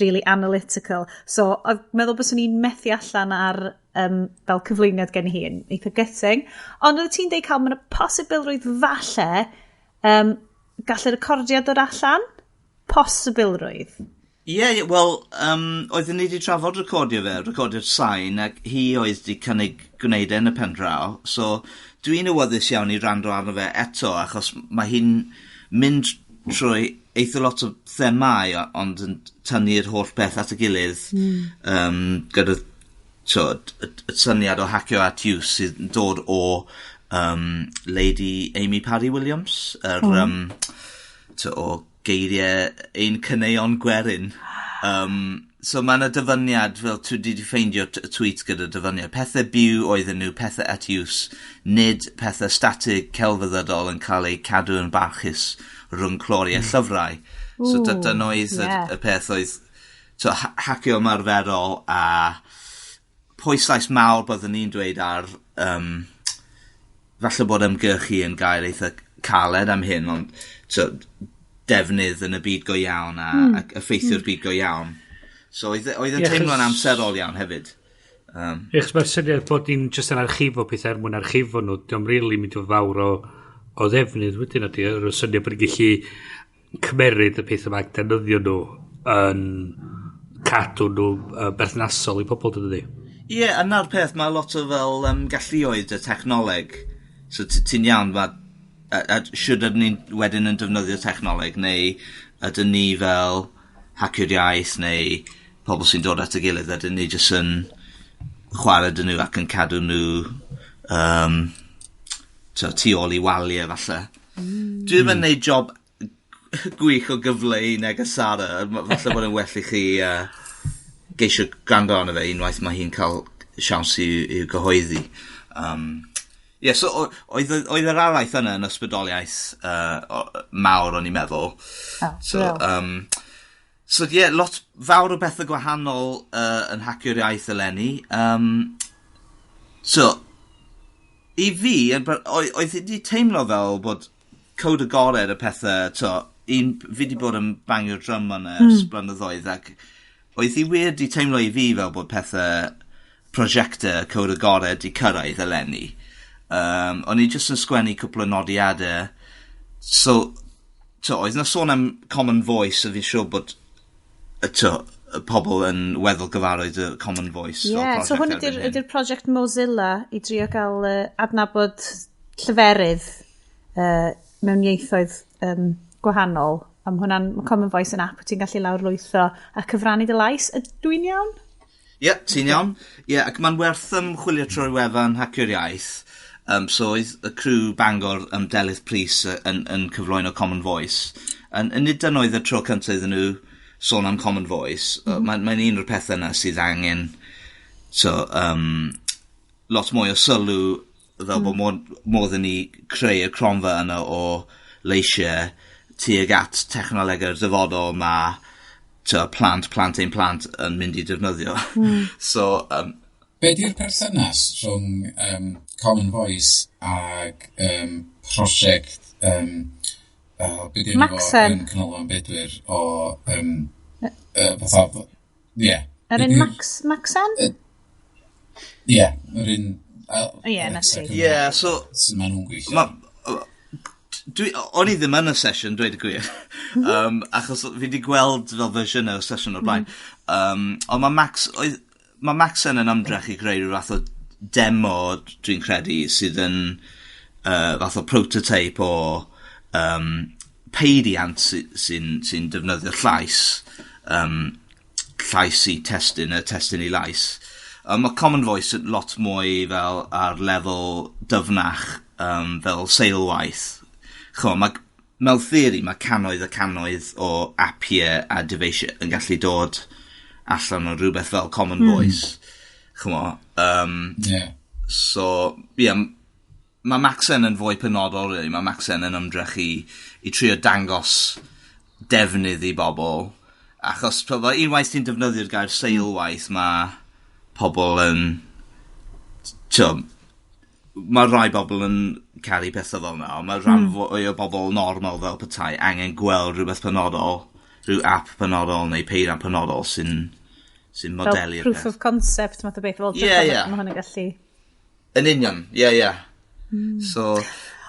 really analytical. So, oedd meddwl byswn i'n methu allan ar fel cyflwyniad gen hi yn eitha gutting. Ond oedd ti'n deud cael, mae'n posibilrwydd falle gall y recordiad dod allan? Posibilrwydd. Ie, yeah, wel, oedden ni wedi trafod recordio fe, recordio'r sain, ac hi oedd wedi cynnig gwneud e yn y pen draw. So, dwi'n awyddus iawn i wrando arno fe eto, achos mae hi'n mynd trwy eitha lot o themau, ond yn tynnu'r holl beth at y gilydd, gyda so, y syniad o Hacio at Use sydd yn dod o Lady Amy Parry Williams, yr, o geiriau ein caneuon gwerin. So mae yna dyfyniad, fel dwi wedi ffeindio tweet gyda dyfyniad, pethau byw oedden nhw, pethau at use, nid pethau statig celfyddydol yn cael eu cadw yn barchus rhwng cloriau llyfrau. So dyna oedd y peth oedd so, hacio ymarferol a pwyslais mawr byddwn ni'n dweud ar falle bod ymgyrchu yn gael eitha caled am hyn, ond so, defnydd yn y byd go iawn a effeithio'r byd go iawn. So oedd yn teimlo'n amserol iawn hefyd. Achos mae'r syniad bod ni'n just yn archifo pethau er mwyn archifo nhw, dio'm really mynd i fod fawr o ddefnydd wedyn ydy, yr syniad bod ni'n gallu cymeryd y pethau yma ac defnyddio nhw yn cadw nhw berthnasol i pobl, dydy. Ie, yeah, yna'r peth, mae lot o fel galluoedd y technoleg. So ti'n iawn, mae a siwr ydyn ni wedyn yn defnyddio technoleg, neu ydyn ni fel Hacio'r Iaith, neu pobl sy'n dod at y gilydd, ydyn ni jyst yn chwarae dyn nhw ac yn cadw nhw tu ôl i waliau falle. Dwi ddim yn neud job gwych o gyfle i neges Sara, falle bod yn well i chi geisio gwrando arno fe unwaith mae hi'n cael siawns i'w gyhoeddi. Ie, so oedd yr araith yna yn ysbrydoliaeth mawr o'n i'n meddwl. Oh, so, so ie, yeah, lot fawr o bethau gwahanol yn Hacio'r Iaith eleni. So, i fi, oedd wedi teimlo fel bod cod agored y pethau, to, fi wedi bod yn bangio'r drum yna ers blynyddoedd, ac oedd hi wir wedi teimlo i fi fel bod pethau prosiectau cod agored i cyrraedd eleni. O'n i jyst yn sgwennu cwpl o nodiadau. So, oedd yna sôn am Common Voice, a fi'n siŵr bod y pobl yn weddol gyfarwydd y Common Voice. Ie, yeah, so hwn ydy'r prosiect Mozilla i drio gael adnabod lleferydd mewn ieithoedd gwahanol. A mae hwnna'n, mae Common Voice yn app wyt ti'n gallu lawrlwytho a cyfrannu dy lais. Ydw i'n iawn? Ie, yeah, ti'n iawn. Ie, yeah, ac mae'n werth chwilio trwy'r wefan Hacio'r Iaith. So oedd y criw Bangor Delyth Prys yn cyflwyno Common Voice. Yn nid dyna oedd y tro cyntaf iddyn nhw sôn am Common Voice. Mae'n mae un o'r pethau yna sydd angen so, lot mwy o sylw fel bod modd i ni creu y cronfa yna o leisiau tuag at technolegau'r dyfodol mae plant, plant ein plant yn mynd i defnyddio. So, Be di'r perthynas rhwng Common Voice ag prosiect be di enw fo Macsen. Yn Canolfan Bedwyr o fatha, ie. Yr un Max, Macsen? Ie, yr un Ie, na ti. Ie, yeah, so Sut maen nhw'n gweithio. Ma, o'n i ddim yn y sesiwn, dweud y gwir. Achos fi wedi gweld fel fersiwn o'r sesiwn o'r blaen. Ond mae Max, mae Macsen yn ymdrech i greu rhyw fath o demo, dwi'n credu, sydd yn fath o prototype o peiriant sy defnyddio llais, llais i testun, y testun i lais. Mae Common Voice yn lot mwy fel ar lefel dyfnach, fel seilwaith. Ch'mo, mae, mewn theori, mae cannoedd a cannoedd o apiau a dyfeisiau yn gallu dod allan o rhywbeth fel Common Voice. Ch'mo, so, ie, yeah, mae Macsen yn fwy penodol, really. Mae Macsen yn ymdrech i trio dangos defnydd i bobl. Achos fel unwaith ti'n defnyddio'r gair seilwaith, mae pobl yn... Tio, mae rai bobl yn caru pethau fel yna, ond mae rhan fwy o bobl normal fel petai angen gweld rhywbeth penodol, rhyw app penodol neu peiriant penodol sy Fel modelu'r proof peth. of concept math o beth. Fel, Ie. Mae hwn yn gallu. Yn union, ie. So,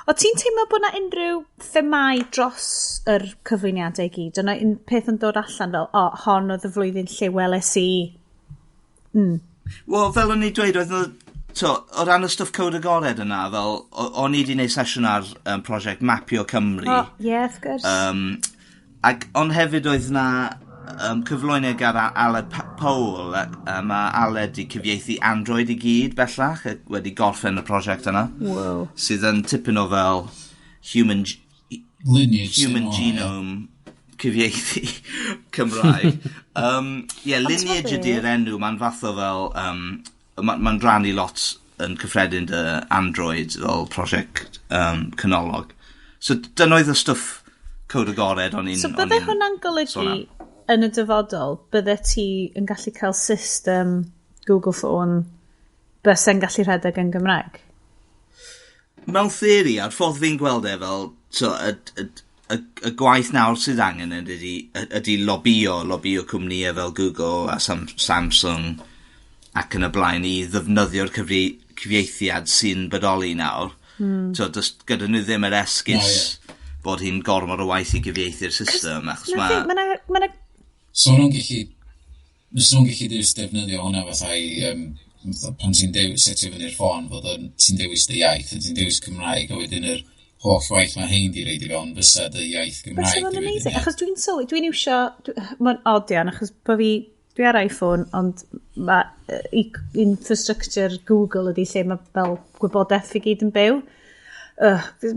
O ti'n teimlo bod na unrhyw themau dros yr cyflwyniadau i gyd? Yna un peth yn dod allan fel, o, hon oedd y flwyddyn lle weles i. Wel, fel o'n i dweud, oedd nhw, to, o ran y stwff cod agored yna, fel, o'n i wedi gwneud sesiwn ar prosiect Mapio Cymru. O, ie, yeah, wrth gwrs. Ac, ond hefyd oedd na cyflwyniad gan Aled Powell, ac mae Aled di cyfieithu Android i gyd bellach, ac wedi gorffen y prosiect yna. Wow. Sydd yn tipyn o fel human, Lineage. human sy'n o, ie. genome cyfieithu Cymraeg. Yeah, Lineage Ti'n ydy'r enw, mae'n fath o fel, mae'n rhannu lot yn cyffredin dy Android fel prosiect canolog. So dyna oedd y stwff cod agored o'n i'n So o'n bydde i'n hwnna'n sôn golygu am. yn y dyfodol, bydde ti yn gallu cael system Google Phone byse'n gallu rhedeg yn Gymraeg? Mewn theori, a'r ffordd fi'n gweld e fel, so, y gwaith nawr sydd angen ydy lobio cwmnïau fel Google a Samsung ac yn y blaen i ddefnyddio'r cyfieithiad sy'n bodoli nawr. So, does gyda nhw ddim yr esgus bod hi'n gormod o waith i gyfieithu'r system, achos Na mae thi, ma' 'na So nhw'n gallu... Fysa nhw'n gallu dewis defnyddio hwnna fatha i... fatha pan ti'n dewis setio fyny'r ffôn, fod yn, ti'n dewis dy iaith, a ti'n dewis Cymraeg, a wedyn yr holl waith mae hein di reid i fewn fysa dy iaith Bysa Gymraeg fo'n di wedyn, amazing. ie. Achos dwi'n sylwi, dwi'n iwsio, mae'n odd iawn, achos bo fi, dwi ar iPhone, ond mae infrastructure Google ydy lle mae fel gwybodaeth fi gyd yn byw.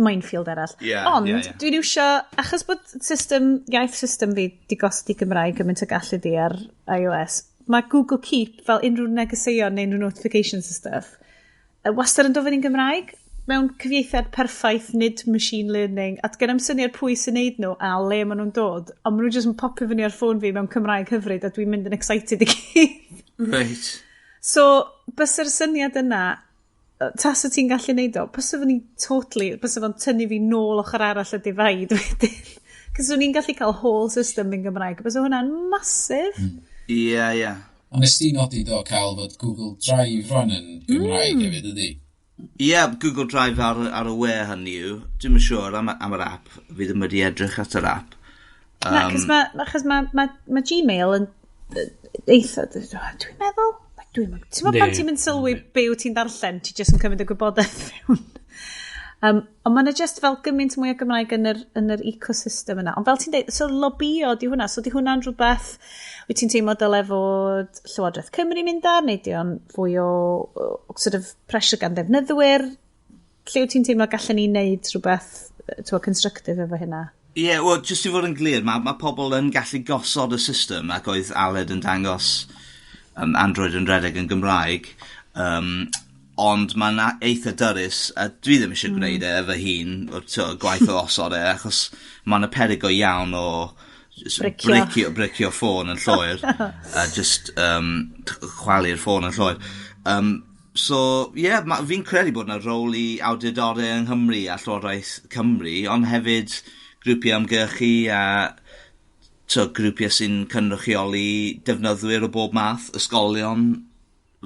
Minefield arall. Ie, Ond ie, ie. dwi'n iwsio, achos bod system, iaith system fi di gosod i Gymraeg gymaint o gallu di ar iOS, mae Google Keep fel unrhyw negeseuon neu unrhyw notifications a stuff, wastad yn dod fyny'n Gymraeg mewn cyfieithiad perffaith, nid machine learning, a gen i'm syniad pwy sy'n neud nhw a le maen nhw'n dod, ond maen nhw jyst yn popio fyny ar ffôn fi mewn Cymraeg hyfryd a dwi'n mynd yn excited i gyd. So, bysa'r syniad yna, tasa ti'n gallu neud o, bysa fo'n totally, bysa fo'n tynnu fi nôl ochr arall y divide wedyn. Cos o'n i'n gallu cael whole system yn Gymraeg. Bysa hwnna'n massive. Ie, ie. Ond nes ti nodi do cael fod Google Drive rwan yn Gymraeg hefyd, ydy? Ie, yeah, Google Drive ar y we hynny yw. Dwi'm yn siŵr am yr app. Fi ddim wedi edrych at yr app. Na, cos mae achos ma Gmail yn eitha, dwi'n meddwl, like, dwi'n meddwl, ti'n meddwl pan Ne. ti'n mynd sylwi be wyt ti'n darllen, ti jyst yn cymryd y gwybodaeth fewn. Ond mae yna just fel gymaint mwy o Gymraeg yn yr ecosystem yna. Ond fel ti'n deud, so lobio di hwnna, so di hwnna'n rhywbeth wyt ti'n teimlo dyle fod Llywodraeth Cymru mynd ar, neu di o'n fwy o sort of pressure gan ddefnyddwyr? Lle wyt ti'n teimlo gallen ni wneud rhywbeth t'wo, constructive efo hynna? Ie, yeah, wel, jyst i fod yn glir, mae pobl yn gallu gosod y system ac oedd Aled yn dangos Android yn redeg yn Gymraeg, ond mae'n eitha dyrys, a dwi ddim eisiau gwneud e efo hun, o'r gwaith o osod e, achos mae'n y peryg go iawn o Bricio. bricio ffôn yn llwyr, a just chwalu'r ffôn yn llwyr. So, ie, yeah, fi'n credu bod yna rôl i awdurdodau yng Nghymru a Llywodraeth Cymru, ond hefyd grwpiau ymgyrchu a to, grwpiau sy'n cynrychioli defnyddwyr o bob math, ysgolion,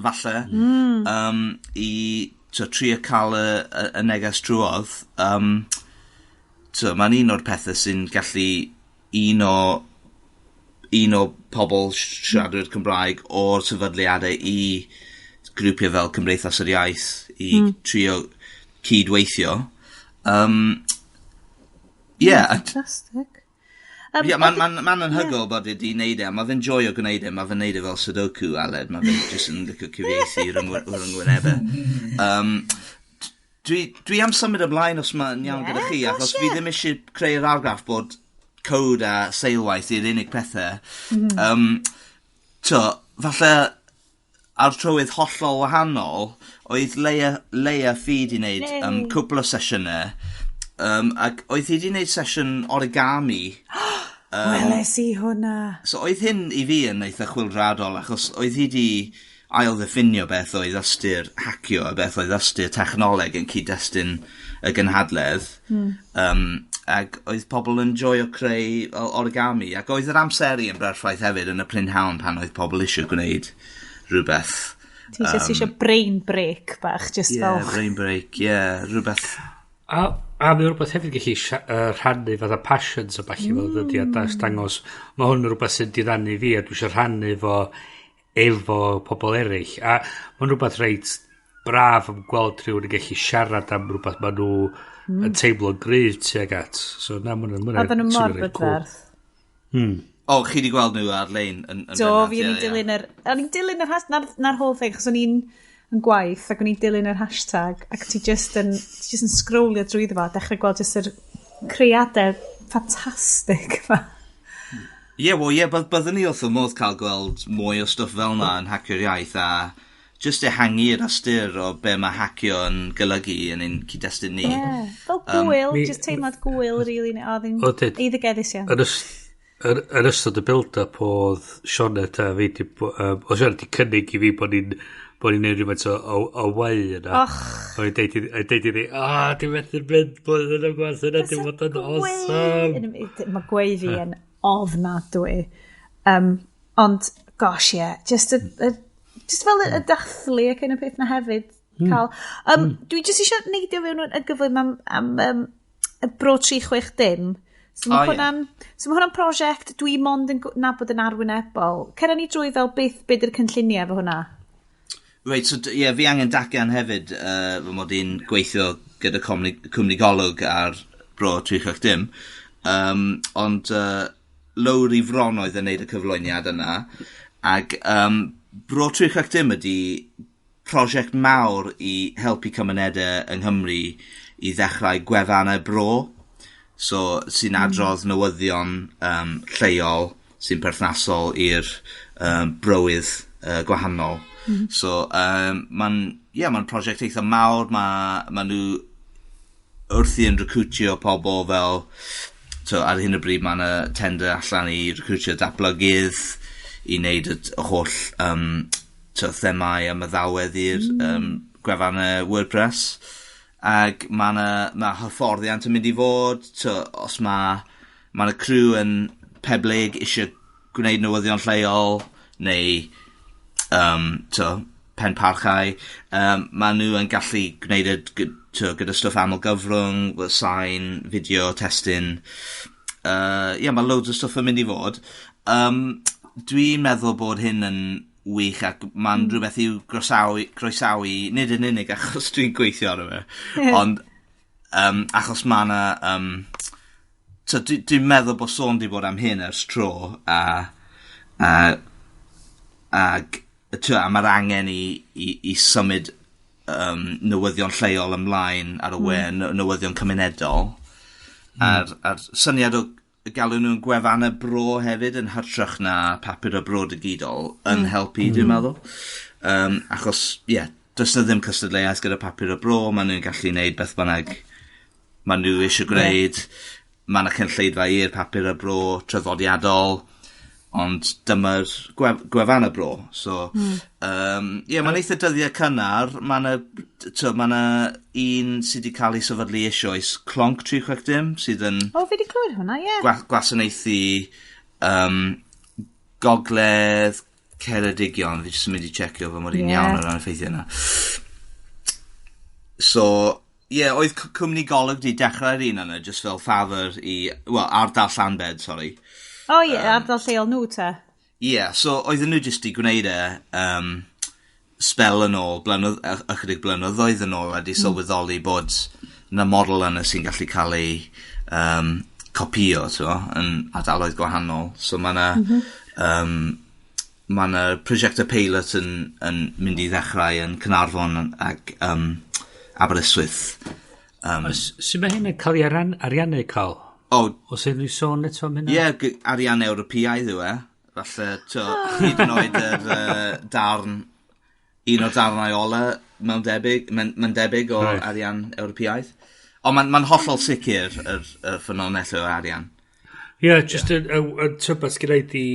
falle, i to, trio cael y neges trwodd. To, mae'n un o'r pethau sy'n gallu un o pobl siaradwyr Cymraeg o'r sefydliadau i grwpiau fel Cymdeithas yr Iaith i trio cydweithio. Yeah, Fantastic. Ie, mae'n ma anhygoel bod wedi wneud e, mae fe'n joio gwneud e, mae fe'n neud e fel Sudoku, Aled, mae fe'n jyst yn licio cyfieithu rhyngwynebau. Dwi am symud ymlaen os mae'n iawn Ie, gyda chi, gosh, achos fi ie. ddim eisiau creu'r argraff bod code a seilwaith i'r unig pethau. To, falle ar trywydd hollol wahanol, oedd Leia Feed i wneud cwpl o sesiynau, ac oedd hi wedi wneud sesiwn origami. Weles i hwnna. So oedd hyn i fi yn eitha chwyldroadol, achos oedd hi wedi ail-ddiffinio beth oedd ystyr hacio a beth oedd ystyr technoleg yn cyd-destun y gynhadledd. Ac oedd pobl yn joio creu fel origami, ac oedd yr amseru yn berffaith hefyd yn y prynhawn pan oedd pobl eisiau gwneud rhywbeth. Ti just eisiau brain break bach, just Yeah, fel. Brain break, yeah, rhywbeth. A mae rhywbeth hefyd gallu rhannu fatha passions a ballu fel dydy a dangos mae hwn yn rhywbeth sy'n diddanu fi a dwi eisiau rhannu efo pobl eraill, a mae'n rhywbeth reit braf am gweld rhywun yn gallu siarad am rhywbeth maen nhw yn teimlo'n gryf tuag at. So na, mae'n Oedden nhw mor swnio reit cool. brydferth. O, chi wedi gweld nhw ar-lein yn Do, bennaf, fi o'n ie, i'n ie. dilyn yr... O'n i'n dilyn yr hashtag, na'r whole thing, achos o'n i'n yn gwaith ac o'n i'n dilyn yr hashtag ac ti just yn scrollio drwyddo fo a dechrau gweld just yr creadau ffantastig ma. Ie, yeah, wel, ie, yeah, byddwn ni wrth y modd cael gweld mwy o stwff fel na yn Hacio'r Iaith a just ehangu'r ystyr o be mae hacio yn golygu yn ein cyd-destun ni. Yeah. Fel gwyl, just teimlad gwyl, really. Oedd hi'n Oedd eiddigeddus iawn. Yn ystod y build-up oedd Sioned a fi di, oedd Sioned di cynnig i fi bod ni'n neud rhywbeth o wau yna. Och. Oedd deud iddi, "A, dwi'n methu'n mynd blwyddyn o gwas yna, dwi'n fod yn awesome." Mae gweu fi yn ofnadwy. Ond, gosh, ie, yeah, just, just fel y dathlu ac yn y peth na hefyd. Cael. Dwi jyst eisiau neidio fewn yn gyflym am y Bro 360. So mae O, ie. hwnna'n so ma hwnna'n prosiect dwi mond yn nabod yn arwynebol. Cera ni drwy fel beth yw'r cynlluniau efo hwnna? Reit, so ie, yeah, fi angen datgan hefyd fy mod i'n gweithio gyda cwmni Golwg ar Bro 360. Ond Lowri Fron oedd yn neud y cyflwyniad yna. Ac Bro 360 ydy prosiect mawr i helpu cymunedau yng Nghymru i ddechrau gwefannau bro. So, sy'n adrodd newyddion lleol sy'n perthnasol i'r browydd gwahanol. So, mae'n yeah, ma prosiect eitha mawr. Mae ma nhw wrthi yn recrwtio pobl fel. So, ar hyn o bryd mae yna tender allan i recrwtio datblygydd i wneud y holl to, themau a meddalwedd i'r gwefannau WordPress. Ac mae yna ma hyfforddiant yn mynd i fod. To, os mae yna criw yn Peblig eisiau gwneud newyddion lleol neu to, Penparcau, mae nhw yn gallu gwneud e to, gyda stwff aml gyfrwng, fel sain, fideo, testun. Yeah, mae loads o stwff yn mynd i fod. Dwi'n meddwl bod hyn yn wych ac mae'n rhywbeth i'w groesawu, nid yn unig achos dwi'n gweithio arno fe, ond Achos mae yna... So, dwi'n meddwl bod sôn di bod am hyn ers tro, a mae'r angen i symud newyddion lleol ymlaen ar y we, newyddion cymunedol. A'r syniad o galw nhw'n gwefannau bro hefyd yn hytrach na papur y bro digidol yn helpu, dwi'n meddwl. Achos, ie, yeah, does na ddim cystadleuaeth gyda papur y bro, maen nhw'n gallu gwneud beth bynnag maen nhw eisiau gwneud. Mae yna cynulleidfa i'r papur y bro traddodiadol, ond dyma'r gwefan y bro. So, yeah, mae'n eitha dyddiau cynnar. Mae yna ma un sydd wedi cael ei sefydlu eisoes, Clonc 360, sydd yn O, fi wedi clywed hwnna, ie. Gwasanaethu Gogledd Ceredigion. Fi jyst yn mynd i checio fy mod i'n iawn o ran y ffeithiau yna. So, ie, yeah, oedd cwmni Golwg di dechrau'r un yna, just fel ffafr i... Wel, ardal Llanbed, sorry. O ie, ardal lleol nhw te. Ie, yeah, so oedden nhw jyst di gwneud e sbel yn ôl, ychydig blynyddoedd yn ôl, a di sylweddoli bod na model yna sy'n gallu cael ei copio, t'mo, yn ardaloedd gwahanol. So mae yna ma 'na prosiectau peilot yn mynd i ddechrau yn Caernarfon ac Aberystwyth. Sut mae hyn yn cael ei ariannu, cael? O, Oes unrhyw sôn eto am hynna? Ie, yeah, arian Ewropeaidd yw e. Falle, to, hyd yn oed yr darn, un o'r darnau ola mewn debyg, mae'n debyg o arian Ewropeaidd. Ond mae'n ma hollol sicr yr ffynonell o arian. Ie, yeah, just y tybed sgynna i di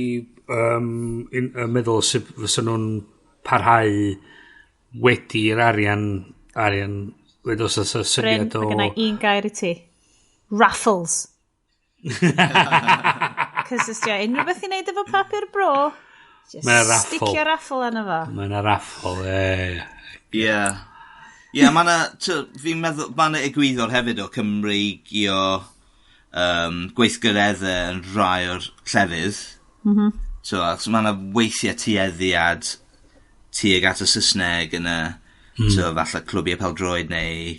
yn meddwl sut fysa nhw'n parhau wedi'r arian wedi os oes Bryn, syniad o mae gennau un gair i ti. Raffles. Cos os ti unrhyw beth i wneud efo papur bro, just Mae raffle. sticio raffle arno fo. Mae yna raffle, ie. Ie. Ie, mae yna, fi'n meddwl, mae yna egwyddor hefyd o Cymreigio gweithgareddau yn rhai o'r llefydd. So, achos mae yna weithiau tueddiad tuag at y Saesneg yn y, so, falle clwbiau peldroed neu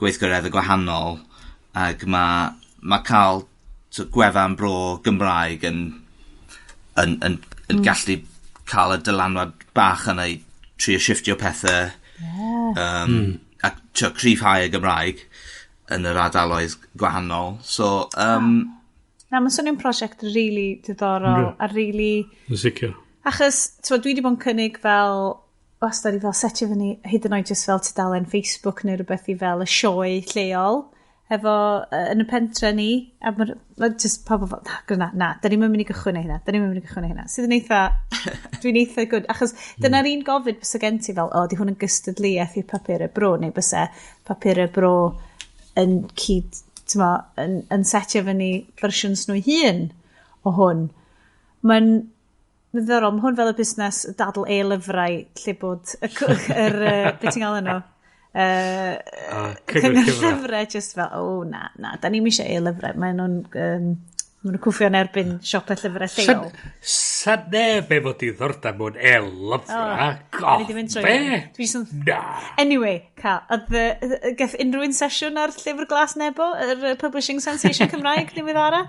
gweithgareddau gwahanol. Ac mae cael so, gwefan bro Gymraeg yn gallu cael y dylanwad bach yna i trio shifftio pethau a trio cryfhau y Gymraeg yn yr ardaloedd gwahanol. So, Na, mae'n swnio'n prosiect really diddorol a really. Yn sicr. Achos, t'mo, dwi wedi bod yn cynnig fel, wastad i fel setio fyny, hyd yn oed just fel tudalen Facebook neu rhywbeth i fel y sioe lleol efo yn y pentre ni, a mae'r ma just pobl fel, na, na, na, da ni'n mynd i gychwyn o hynna, da ni'n mynd i gychwyn o hynna. Sydd yn eitha, dwi'n eitha good, achos dyna'r un gofid bysa gen ti fel, o, di hwn yn gystadleuaeth i'r papurau bro, neu bysa papurau bro yn cyd, t'mo, yn setio fyny fersiwns nhw hun o hwn. Mae'n ddiddorol, mae hwn fel y busnes dadl e-lyfrau lle bod y, yr, beth ti'n gael nhw? Cyngor cyngor llyfrau. llyfrau just fel, o na, na, da ni'm eisiau e-lyfrau. Maen nhw'n maen nhw'n cwffio yn erbyn siopau llyfrau lleol. Sa neb efo diddordeb mewn e-lyfrau. Da ni 'di mynd trwy Be? hwn. Dwi jyst yn Na. Anyway, Cal, oedd gath unrhyw un sesiwn ar Llyfr Glas Nebo, yr Publishing Sensation Cymraeg diweddara?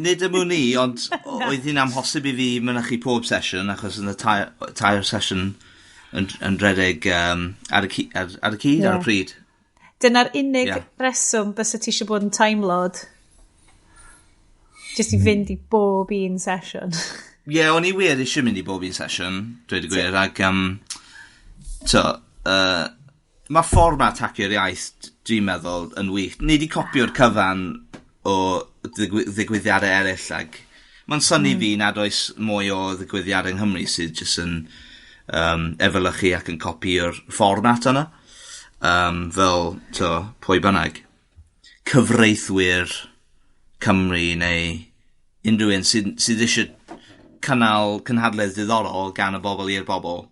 Nid ym i, ond oedd hi'n amhosib i fi mynychu pob sesiwn, achos yn y tair sesiwn yn redeg ar y cyd, ar y pryd. Dyna'r unig reswm bysa ti eisiau bod yn Time Lord. Just i fynd i bob un sesiwn. Ie, yeah, o'n i wir eisiau mynd i bob un sesiwn, dweud y gwir, ac so, mae fformat Hacio'r Iaith, dwi'n meddwl, yn wych. Ni wedi copio'r cyfan o ddigwyddiadau eraill, ac mae'n synnu fi nad oes mwy o ddigwyddiadau yng Nghymru sydd jyst yn efelychu ac yn copio'r fformat yna. Fel, to, pwy bynnag. Cyfreithwyr Cymru neu unrhyw un sydd eisiau cynnal cynhadledd diddorol gan y bobl i'r bobl.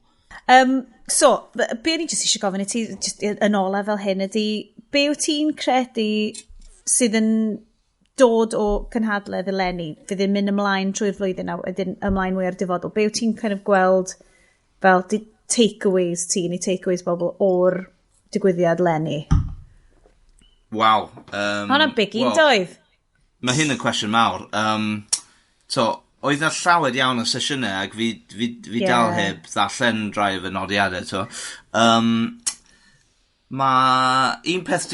So, be o'n i jyst eisiau gofyn i ti, just yn ola fel hyn, ydy, be wyt ti'n credu sydd yn dod o cynhadledd eleni, fydd yn mynd ymlaen trwy'r flwyddyn a wedyn ymlaen mwy ar dyfodol? Be wyt ti'n kind of gweld fel di takeaways ti neu takeaways bobl o'r digwyddiad leni? Waw. Hwna'n big un, doedd? Mae hyn yn cwestiwn mawr. So, oedd na llawer iawn o sesiynau ac fi dal heb ddarllen rai o fy nodiadau. So. Mae un peth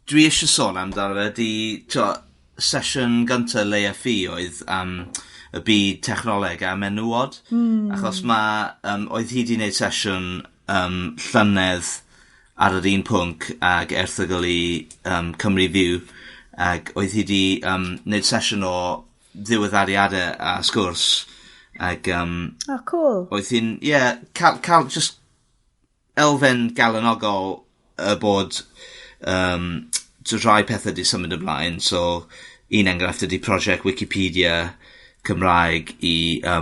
dwi eisiau sôn amdano fe di, to, sesiwn gyntaf Leia Ffi oedd am y byd technoleg a menywod. Achos mae, oedd hi di wneud sesiwn llynedd ar yr un pwnc ag erthygl i Cymru Fyw, ac oedd hi di wneud sesiwn o ddiweddariadau a sgwrs ac Oh, cool. Oedd hi'n, ie, yeah, cael just elfen galanogol y bod so rhai pethau di symud ymlaen. So un enghraifft ydy prosiect Wikipedia Cymraeg i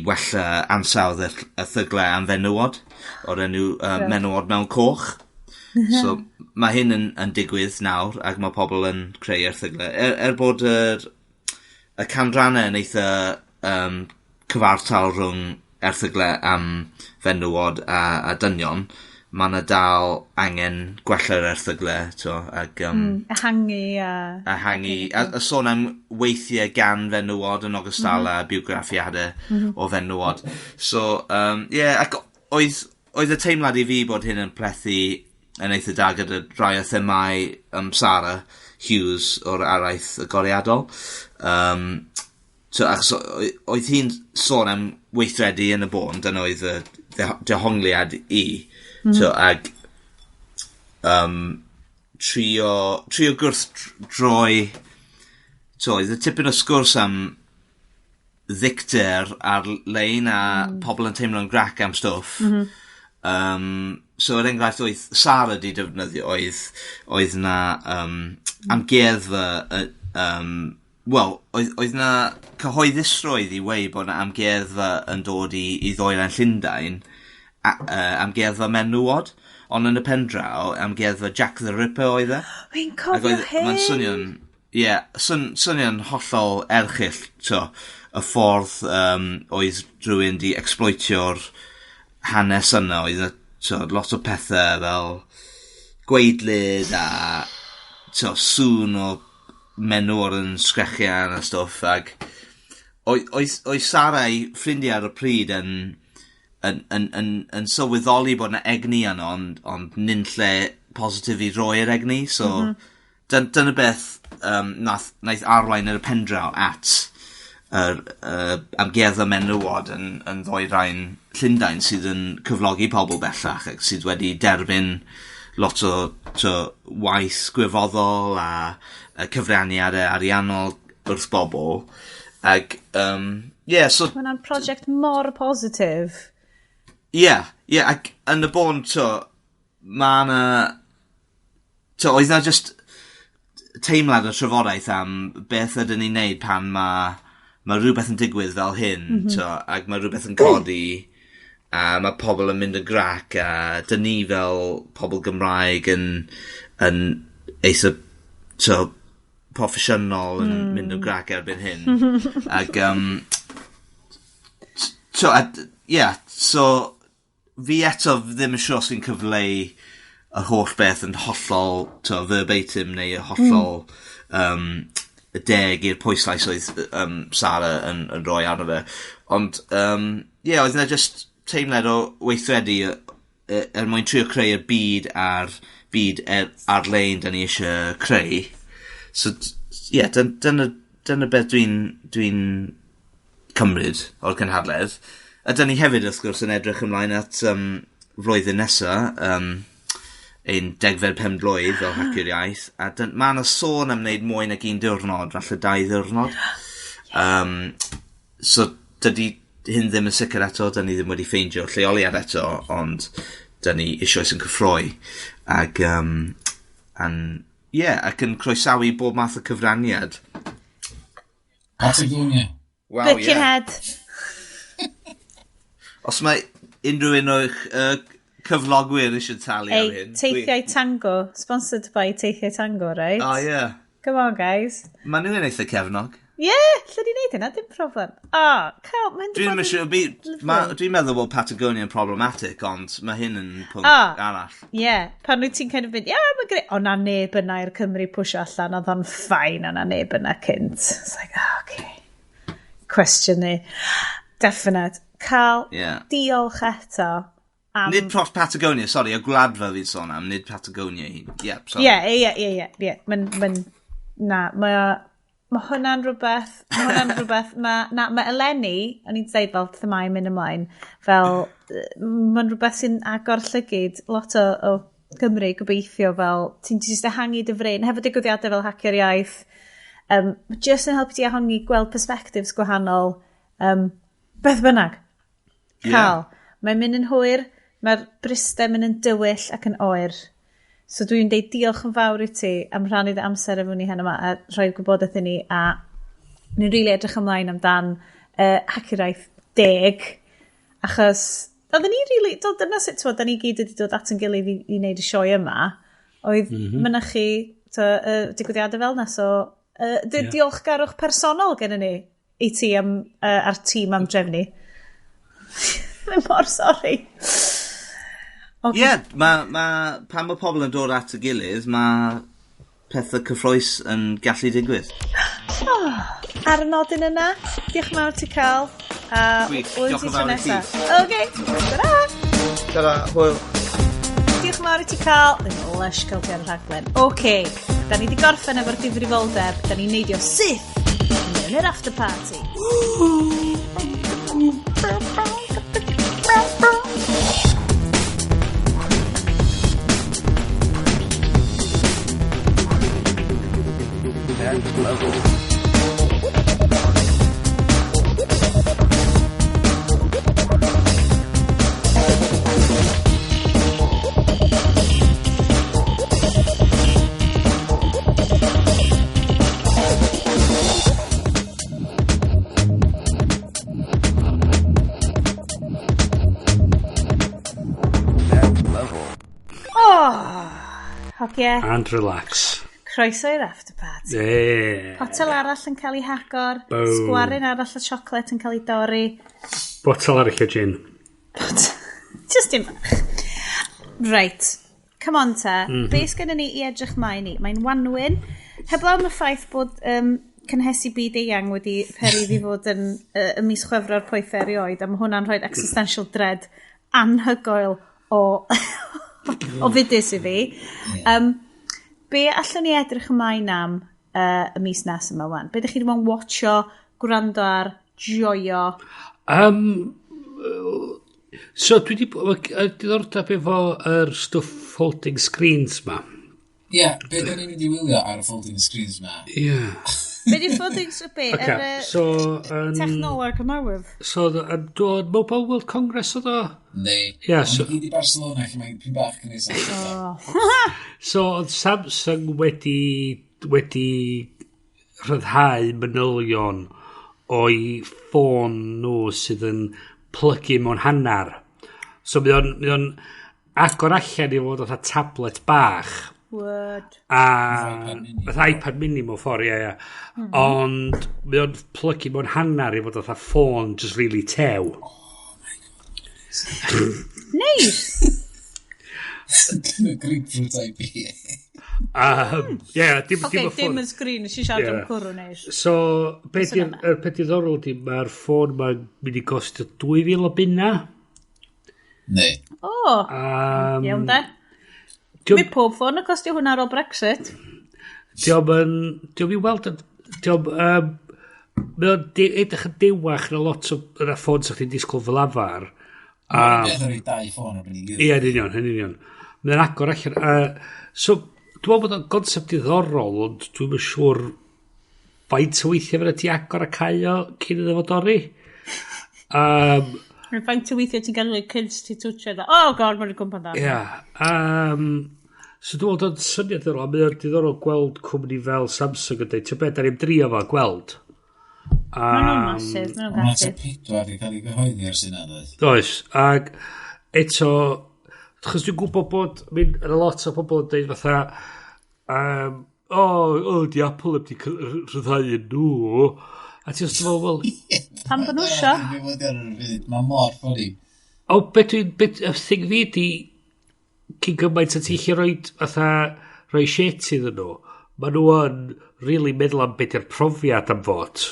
wella ansawdd y erthyglau am fenywod o'r enw Menywod Mewn Coch. So mae hyn yn digwydd nawr ac mae pobl yn creu erthyglau. Er bod y canrannau yn eitha cyfartal rhwng erthyglau am fenywod a dynion, mae yna dal angen gwella'r erthyglau, to, ac Ehangu a ehangu, a sôn am weithiau gan fenywod yn ogystal â biwgraffiadau o fenywod. So, yeah, ac oedd y teimlad i fi bod hyn yn plethu yn eitha da gyda rai o themau Sarah Hughes o'r araith agoriadol. So, achos oedd hi'n sôn am weithredu yn y bôn, dyna oedd y dehongliad i. So, ag trio gwrth droi, so, oedd y tipyn o sgwrs am ddicter ar-lein a pobl yn teimlo'n grac am stwff. So, er enghraifft, oedd Sarah di defnyddio, oedd na amgueddfa, wel, oedd na cyhoeddusrwydd i wei bod na amgueddfa yn dod i ddwyrain Llundain, amgueddfa menywod, ond yn y pen draw, amgueddfa Jack the Ripper oedd e. Fi'n cofio hyn. Mae'n swnio'n, ie, yeah, swnio'n hollol erchyll, to, y ffordd oedd rhywun di exploitio'r hanes yna, oedd 'na, to, lot o pethau fel gwaedlyd a to, sŵn o menywod yn sgrechian a stwff, ac oedd Sarah ei ffrindiau ar y pryd yn sylweddoli bod yna egni yno, ond nunlle positif i roi'r egni, so dyna beth naeth arwain yn y pendraw at yr amgueddfa menywod yn ddwyrain Llundain sydd yn cyflogi pobl bellach ac sydd wedi derbyn lot o to, waith gwirfoddol a cyfraniadau ariannol wrth bobl. Ac, yeah, so Mae hwnna'n prosiect mor positif. Ie, yeah, ac yn y bôn, to, ma' na... To, oedd na just teimlad o trafodaeth am beth ydyn ni'n neud pan mae rhywbeth yn digwydd fel hyn, to, ac mae rhywbeth yn codi, a mae pobl yn mynd yn grac, a dyn ni fel pobl Gymraeg yn eitha, to, proffesiynol yn mynd yn grac erbyn hyn. Ac, so, a, yeah, so, fi eto ddim yn siŵr os fi'n cyfleu yr holl beth yn hollol to, verbatim neu hollol y deg i'r pwyslais oedd Sarah yn rhoi arno fe. Ond, yeah, oedd yna just teimlad o weithredu er mwyn trio creu y byd a'r byd ar-lein da ni eisiau creu. So, yeah, dyna beth dwi cymryd o'r cynhadledd. A dyn ni hefyd, wrth gwrs, yn edrych ymlaen at flwyddyn nesa, ein degfed pen blwydd fel Hacio'r Iaith. A mae yna sôn am wneud mwy nag un diwrnod, falle 2 ddiwrnod. So, dydy hyn ddim yn sicr eto, dyn ni ddim wedi ffeindio lleoliad eto, ond dyn ni eisoes yn cyffroi. Ac, and, yeah, ac yn croesawu bob math o cyfraniad. Patagonia. Wow, Birkenhead. Os mae unrhyw un o'ch cyflogwyr eisiau talu am Ei, hyn. Teithiau Tango. Sponsored by Teithiau Tango, right? Oh, yeah. Come on, guys. Mae nhw'n eitha cefnog. Ie, yeah, lle di wneud hynna, dim problem. O, oh, Cal, mae'n Dwi'n dwi meddwl bod Patagonia yn problematic, ond mae hyn yn pwnc arall. Ie, yeah, pan wyt ti'n kind of mynd, ie, yeah, mae'n greu. O, na neb yna i'r Cymru pwysio allan, oedd o'n ffain, o na neb yna cynt. It's like, oh, okay. Question ni. Definite. Cal, yeah. Diolch eto. Am... Nid pros Patagonia, sorry, y gwladfa fi'n sôn am, nid Patagonia. Yeah, sorry. Ie. Na, mae Mae hwnna'n rhywbeth, mae hwnna'n rhywbeth, mae, na, mae eleni, o'n i'n dweud fel themau mynd ymlaen, fel, mae'n rhywbeth sy'n agor llygyd lot o Gymru gobeithio fel, ti'n jyst ehangu dy fryn, hefo digwyddiadau fel Hacio'r Iaith, jyst yn helpu ti ehangu gweld perspectives gwahanol, beth bynnag. Cael. Yeah. Mae'n mynd yn hwyr, mae'r Bryste mynd yn dywyll ac yn oer. So dwi'n deud diolch yn fawr i ti am rhannu dy amser efo ni hen yma a rhoi'r gwybodaeth i ni, a ni'n rili edrych ymlaen amdan Hacio'r Iaith 10, achos oedden ni rili, dyna sut t'wod, da ni gyd wedi dod at yn gilydd i wneud y sioe yma, oedd mynychu digwyddiadau fel yna, so diolchgarwch personol gen ni i ti am, a'r tîm am drefnu. Mae'n mor sori. Ie, yeah, pan mae pobl yn dod at y gilydd, mae pethau cyffrous yn gallu digwydd. Oh, ar y nodyn yna, diolch yn fawr ti Cael. Gwych, diolch yn fawr i ti. OK, ta-ra! Ta-ra, hwyl. Diolch yn fawr i ti Cael. Mae'n lush cael ti ar y rhaglen. OK, da ni wedi gorffen efo'r difrifoldeb, da ni'n neidio syth mewn i'r after party. Level. Oh, hogie. And relax. Croeso i'r after party. Yeah. Potel arall yn cael ei hagor. Boom. Sgwarin arall o chocolate yn cael ei dorri. Botel arall o gin. Just dim bach. Right. Come on te. Be sgynnon ni i edrych mlaen i? Mae'n wanwyn. Heblaw am y ffaith bod cynhesu byd eang wedi peri fi fod yn y mis Chwefror poeth erioed, a mae hwnna'n rhoi existential dread anhygoel o o fudus i fi. Be allwn ni edrych ymlaen am y mis nes yma wan? Be ydych chi wedi bod yn watcho, gwrando ar, joio? So dwi wedi diddordeb efo yr stwff folding screens ma. Ie, yeah, be da ni'n mynd i wylio ar y folding screens ma? Ie. Yeah. Be di folding screens? Be? Okay, so, technoleg newydd. So, dod Mobile World Congress oedd o? Ne. Yeah, so, i di Barcelona, lle mae'n pyn bach yn ei So, oedd Samsung wedi rhyddhau manylion o'i ffôn nhw sydd yn plygu mewn hannar. So, mae o'n agor allan i fod fatha tablet bach. Word. A fatha iPad mini mewn ffordd, ie, ie. Ond mae o'n plygu mewn hannar i fod fatha ffôn just really tew. Oh my god. Neis! Grapefruit IPA. Ie, dim Oce, y ffôn. Dim yn sgrin, nes i siarad am cwrw neis. So, be di'r peth diddorol di, mae'r ffôn ma'n mynd i gostio 2,000 o bunna. Ne. O, iawn de. Mae pob ffôn yn costio hwnna ar ôl Brexit. Diolch yn... Diolch i weld... Diolch... Mae o'n edrych yn dewach na lot o yna ffôn sa'ch chi'n disgwyl fel afar. Mae'n beth o'r dau ffôn o'r unig. Ie, yn union, yn union. Mae'n agor allan. So, dwi'n meddwl bod o'n concept diddorol, ond dwi'n yn siŵr faint o weithiau fyna ti agor a cau o cyn iddo fo dorri. Faint o weithiau ti'n gael ei kids ti twtio. Oh god, mae'n gwmpa dda. Ie. So dwi'n meddwl bod o'n syniad diddorol, a mae o'n diddorol gweld cwmni fel Samsung yn dweud, ti'n beth, da ni'n drio fo gweld. Maen nhw'n masif, maen nhw'n gallu. Mae'n 4 wedi cael ei gyhoeddi ers yna, doedd? Does, ac eto, achos dwi'n gwybod bod yna lot o pobl yn dweud fatha, O, oh, di Apple heb di rhyddhau yn nhw. A ti'n just fel, wel. Pam bod nhw isio? Mae mor funny. O, beth dwi'n... Y thing fi di, cyn gymaint a ti chi rhoi, fatha, rhoi shit iddyn nhw, maen nhw yn really meddwl am beth yw'r profiad am fod.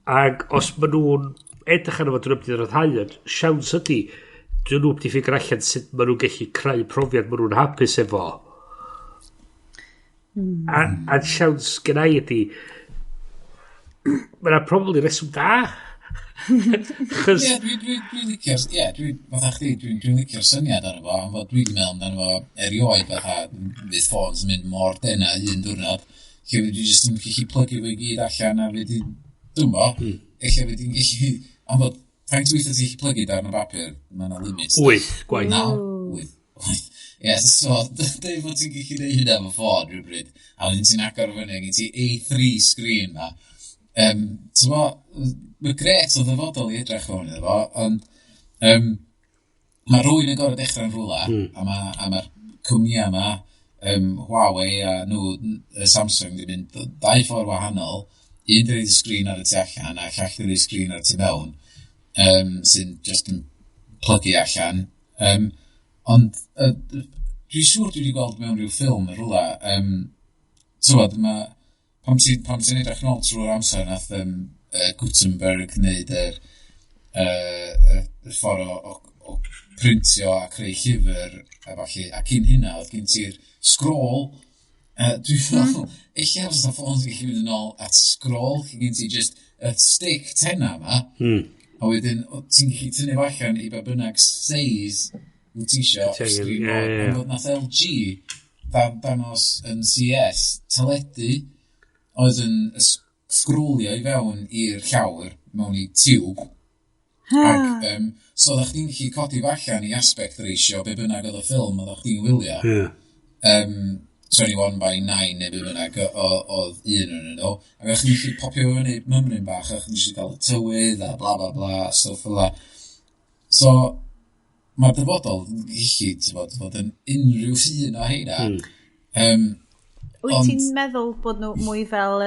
Ac os maen nhw'n edrych arno fo, dyn nhw'n mynd i ryddhau yn, siawns ydy, dyn nhw'n mynd i figure allan sut maen nhw'n gallu creu profiad maen nhw'n hapus efo. A siawns gen i ydy, mae yna probably reswm da. Chos. Ie, dwi licio'r, ie, dwi, fatha chdi, dwi licio'r syniad arno fo, ond fod dwi wedi meddwl amdano fo erioed, fatha, fydd ffôns yn mynd mor dena un diwrnod, lle fyddi jyst yn gallu plygio fo i gyd allan a fyddi, dwi'n bo, lle fyddi'n gallu, ond fod, faint weithiau ti'n gallu plygu darn o bapur, mae yna limit. Wyth, gwaith. Na, wyth. Ie, so, dweud fod ti'n gallu neud hynna efo ffôn rhywbryd, a wedyn ti'n agor fyny, a gen ti A3 screen na. Ti'n bo, mae'n gret o ddyfodol i edrych fewn iddo fo, ond mae rhywun yn gorfod dechrau'n rhywle, a mae'r ma cwmnïau yma, Huawei a nhw, Samsung, di mynd dau ffordd wahanol, un di roid y sgrin ar y tu allan a llall di roid y sgrin ar y tu mewn, sy'n just yn plygu allan. Ond dwi'n siŵr dwi wedi gweld mewn rhyw ffilm yn rhywle, tywod, mae, pam ti'n edrych nôl trwy'r amser nath Gutenberg wneud yr ffordd o printio a creu llyfr a falle, a cyn hynna oedd gen ti'r scroll. Dwi'n meddwl, ella fysa ffôns yn gallu mynd yn ôl at scroll, lle gen ti just y stick tenna yma, a wedyn ti'n gallu tynnu fo allan i be bynnag size wyt ti isio Ti angen, screen ie, fod. ie. Ond nath LG dangos yn CES teledu oedd yn sgrolio i fewn i'r llawr mewn i tiwb. Ac, so oeddech chdi'n gallu codi fo allan i aspect ratio be bynnag oedd y ffilm oeddech chdi'n wylio. 21 by 9 neu be bynnag oedd un yn nhw. Ac o'ch chdi'n gallu popio fo fyny mymryn bach, o'ch chdi'n gallu gael y tywydd a bla bla bla, stwff fel la. So, mae'r dyfodol yn gallu, ti'n bod, fod yn unrhyw ffyn o heina. Wyt ti'n meddwl bod nhw mwy fel...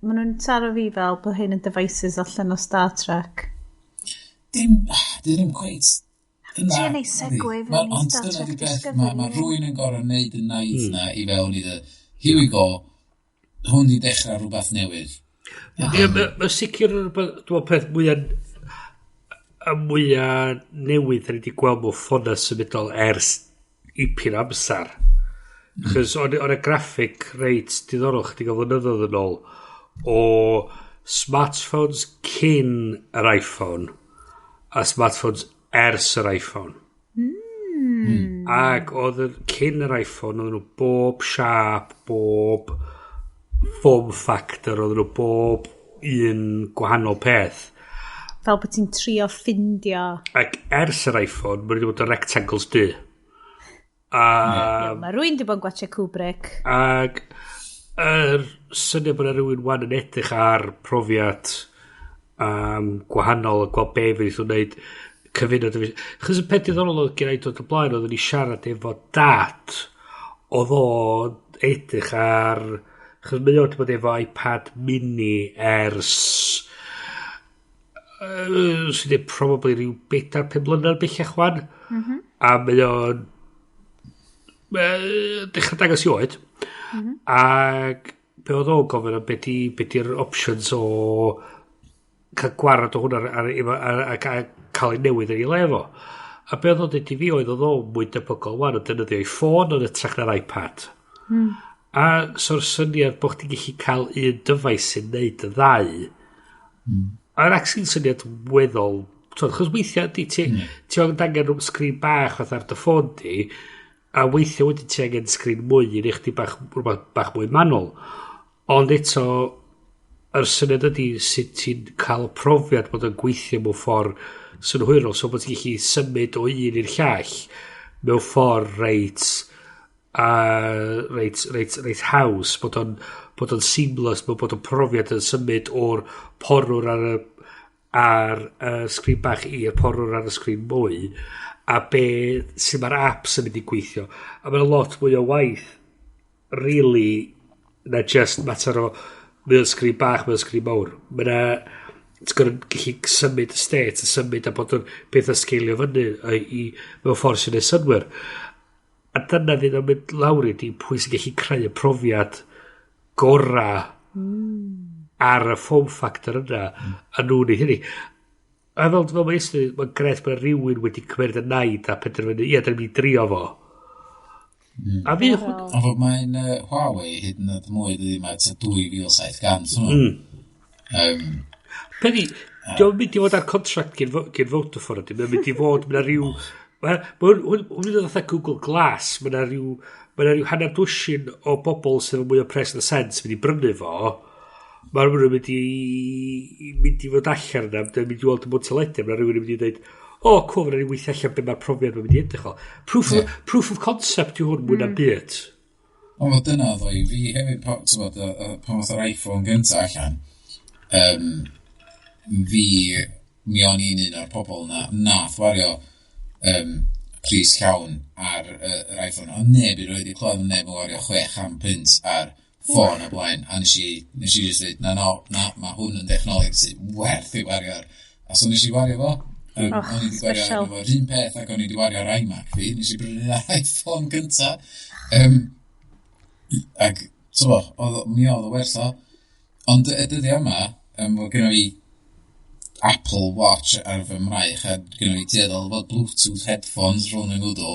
Maen nhw'n taro fi fel bod hyn yn devices allan o Star Trek. Dim, dyn ddim cweit. Yna, Trio neud segue yndi. fewn i Ond Star dyna Trek di beth, Discovery, ma ie. rhywun yn gorfod neud y naid na i fewn i dy, here we go, hwn di dechrau rhywbeth newydd. Ie, ma sicr yn rhywbeth, dwi'n meddwl peth mwyaf y mwyaf newydd da ni wedi gweld mewn ffonau symudol ers ipyn o amser. Chos o'n y graphic reit diddorol chydig o flynyddoedd yn ôl o smartphones cyn yr iPhone a smartphones ers yr iPhone. Ac oedd cyn yr iPhone, oedd nhw bob siap, bob form factor, oedd nhw bob un gwahanol peth. Fel bod ti'n trio ffindio. Ac ers yr iPhone, mae wedi bod yn rectangles du. A, Mae rhywun wedi bod yn gwatchio Kubrick. Ac yr syniad bod yna rhywun wan yn edrych ar profiad gwahanol a gweld be fydd nhw'n wneud cyfuno dyfeis. Chos y peth diddorol oedd gen i dod o blaen oedd ni siarad efo dad oedd o'n edrych ar, chos mae o wedi bod efo iPad mini ers sy'n dweud probably rhyw 4-5 blynedd bellach wan. A mae o'n dechrau dangos i oed. Ac be oedd o'n gofyn am be di'r options o cael gwarad o hwnna ar, a cael ei newydd yn ei le fo. A be oedd o'n dweud i fi oedd o'n mwy debygol wan o defnyddio ei ffôn yn hytrach na'r iPad. A so'r syniad bod chdi'n gallu cael un dyfais sy'n neud y ddau. A'r actually syniad weddol. Twod, chos weithiau ydy ti angen angen rhywbeth sgrin bach fatha ar dy ffôn di, a weithiau wedyn ti angen sgrin mwy i neu chdi bach, rhywbeth bach mwy manwl. Ond eto, yr syniad ydy sut ti'n cael profiad bod yn gweithio mewn ffordd synhwyrol, so bod ti'n gallu symud o un i'r llall mewn ffordd reit haws, bod o'n seamless, bod o'n profiad yn symud o'r porwr ar y sgrin bach i'r porwr ar y sgrin mwy, a be sy'n mae'r apps yn mynd i gweithio. A mae'n lot mwy o waith really. na just mater o mae o'n sgrin bach, mae o'n sgrin mawr. Mae na, ti'n gorfod gallu symud y state a symud a bod yn peth a sgeilio fyny i mewn ffordd sy'n neud synnwyr. A dyna fydd o'n mynd lawr i di pwy sy'n gallu creu y profiad gora ar y form factor yna a nhw'n neud hynny. A fel mae Iestyn, mae'n gret bod rhywun wedi cymryd y naid a penderfynu, ia, da ni'n mynd i drio fo. A fi, Diddorol. Ond fod mae'n Huawei hyd yn oed mwy dydy, mae tua 2700. Peth i, dio'n mynd i fod ar contract gyn Vodafone ydy, mae'n mynd i fod, mae'n rhyw, mae'n mynd i fatha Google Glass, mae'n rhyw hanner dwsin o bobl sydd efo mwy o pres na sens mynd i brynu fo, mae rhywun yn mynd i fod allan yna, mae'n mynd i weld y mwyn teledu, mae rhywun yn mynd i dweud, "O, cool, mae'n rhaid weithio allan be mae'r profiad mae'n mynd i edrych o." Proof of concept yw hwn mwy na byd. Ond fod dyna oedd o i fi hefyd, t'bod, pan oedd yr iPhone gynta allan, mi o'n i'n un o'r pobol na, nath wario pris llawn ar yr iPhone. Ond neb i roed i clywed neb yn wario £600 ar ffôn o blaen. A nes i just dweud, "Na, no, na, mae hwn yn dechnoleg sydd werth i wario ar." A so nes i wario fo. Och, o'n i wedi gwario special. arno fo'r un peth ac o'n i wedi wario ar iMac fi. Nes i brynu'r iPhone gynta. Ac, t'bo, mi oedd o werth o. Ond y dyddiau yma, mae genna fi Apple Watch ar fy mraich a genna fi dueddol fod Bluetooth headphones rhwng yng ngwddw.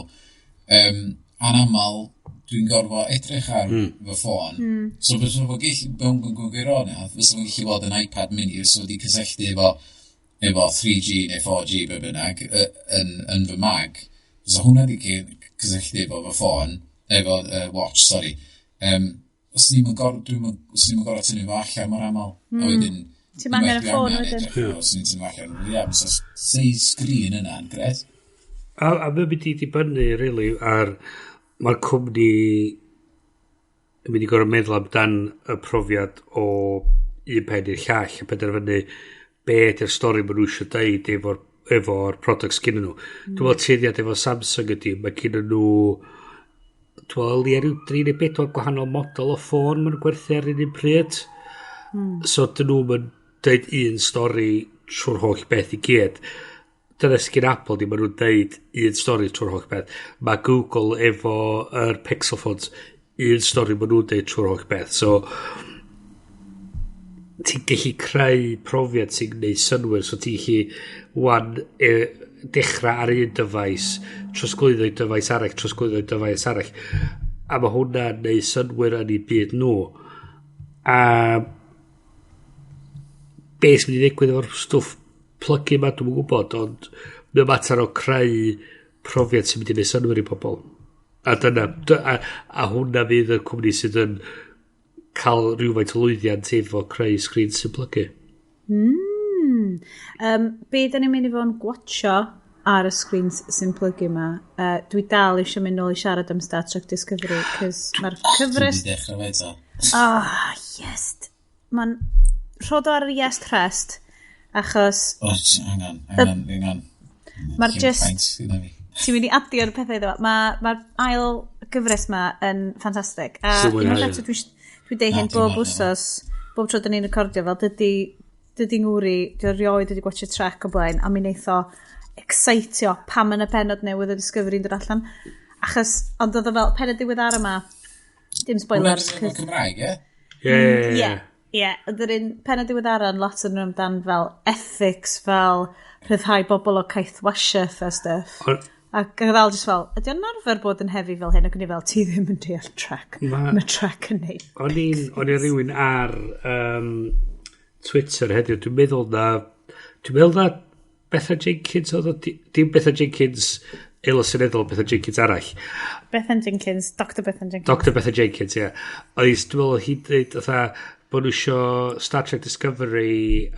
Anamal dwi'n gorfod edrych ar fy ffôn. So fysa fo gallu, mewn gwirionedd, fysa fo'n gallu bod yn iPad mini, fysa fo wedi cysylltu efo 3G neu 4G be bynnag, yn fy mag. Fysa hwnna wedi cysylltu efo fy ffôn, efo watch, sorry. Os ni'n gorfod, os ni'n gorfod tynnu fo allan mor aml. A wedyn, Ti'm angen y unwaith dwi ffôn angen wedyn. edrych arno fo, os ni'n tynnu fo allan, ia, fysa size screen yna'n gret. A mae'n mynd i dibynnu, really, ar mae'r cwmni yn mynd i gorfod meddwl amdan y profiad o un pen i'r llall a penderfynu be ydy'r stori maen nhw eisiau deud efo products gyn nhw. Dwi'n meddwl tueddiad efo Samsung ydy, mae gyn nhw dwi'n meddwl ia rhyw 3 neu 4 gwahanol model o ffôn maen nhw'n gwerthu ar un pryd. So dyn nhw'n deud un stori trwy'r holl beth i gyd. Dyna sydd gen Apple di, maen nhw'n deud un stori trwy'r holl beth. Mae Google efo yr Pixel phones, un stori maen nhw'n deud trwy'r holl beth. So, ti'n gallu creu profiad sy'n gwneud synnwyr, so ti'n gallu wan dechrau ar un dyfais, trosglwyddo i dyfais arall, trosglwyddo i dyfais arall. A mae hwnna'n neud synnwyr yn eu byd nhw. A beth sy'n mynd i ddigwydd efo'r stwff plygu yma, dwi'm yn gwybod, ond mae'n mater o creu profiad sy'n mynd i wneud synnwyr i pobl. A dyna, a hwnna fydd y cwmni sydd yn cael rhywfaint o lwyddiant efo creu sgrin sy'n plygu. Be da ni'n mynd i fod yn gwatcho ar y screens sy'n plygu yma? Dwi dal eisiau mynd nôl i siarad am Star Trek Discovery, cos mae'r Dwi cyfres wedi dechrau fe eto. Ah, yes. Mae'n rhod o ar yr yes rest, achos O, hang on, hang on, hang on. Mae'r Dim faint sydd na fi. Ti'n mynd i adio'r pethau iddo fo. Mae'r ail gyfres ma yn ffantastig. A Sy'n mwynhau. unwaith eto dwi deud hyn Na, dwi'n bob mwynhau. wsos, bob tro dyn ni'n recordio, fel dydy ngŵr i, di o rioed wedi gwatchio Trek o blaen, a mi wneith o excitio pam yn y penod newydd o Discovery yn dod allan. Achos, ond oedd o fel penod diweddar yma, dim Hwnna'n spoilers. efo Cymraeg, ie? Ie. Ie, oedd yr un penod diweddara yn lot yn amdan fel ethics, fel rhyddhau bobl o caethwasiaeth a stuff. Ac oedd al just fel, "Ydy o'n arfer bod yn heavy fel hyn?" Ac o'n i fel, "Ti ddim yn deall Trek." Mae Trek yn neud. O'n i'n rhywun ar Twitter heddiw, dwi'n meddwl na Bethan Jenkins oedd o, dim Bethan Jenkins aelod seneddol, Bethan Jenkins arall. Bethan Jenkins, Dr Bethan Jenkins. Dr Bethan Jenkins, ie. Yeah. Oedd hi'n, dwi'n meddwl hi'n dweud fatha bod nhw isio Star Trek Discovery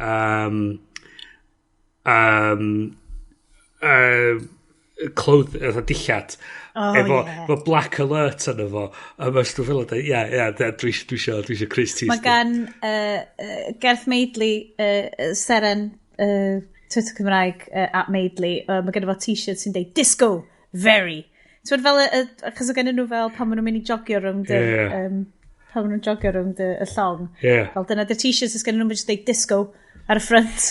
cloth, fatha dillad Oh, efo, ie. efo black alert yna fo. A mae stwff fel yna, ie, ie, dwi isio crys T. Mae gan Gareth Maidley, seren Twitter Cymraeg, @Maidley, mae gen fo t-shirt sy'n deud "Disco, very". Ti'n fel, achos o gen nhw fel pan maen nhw'n mynd i jogio rownd yr Ie. Pan maen nhw'n jogio rownd y llong. Yeah. Fel dyna dy'r t-shirts sydd gen nhw'n just deud disco ar y front.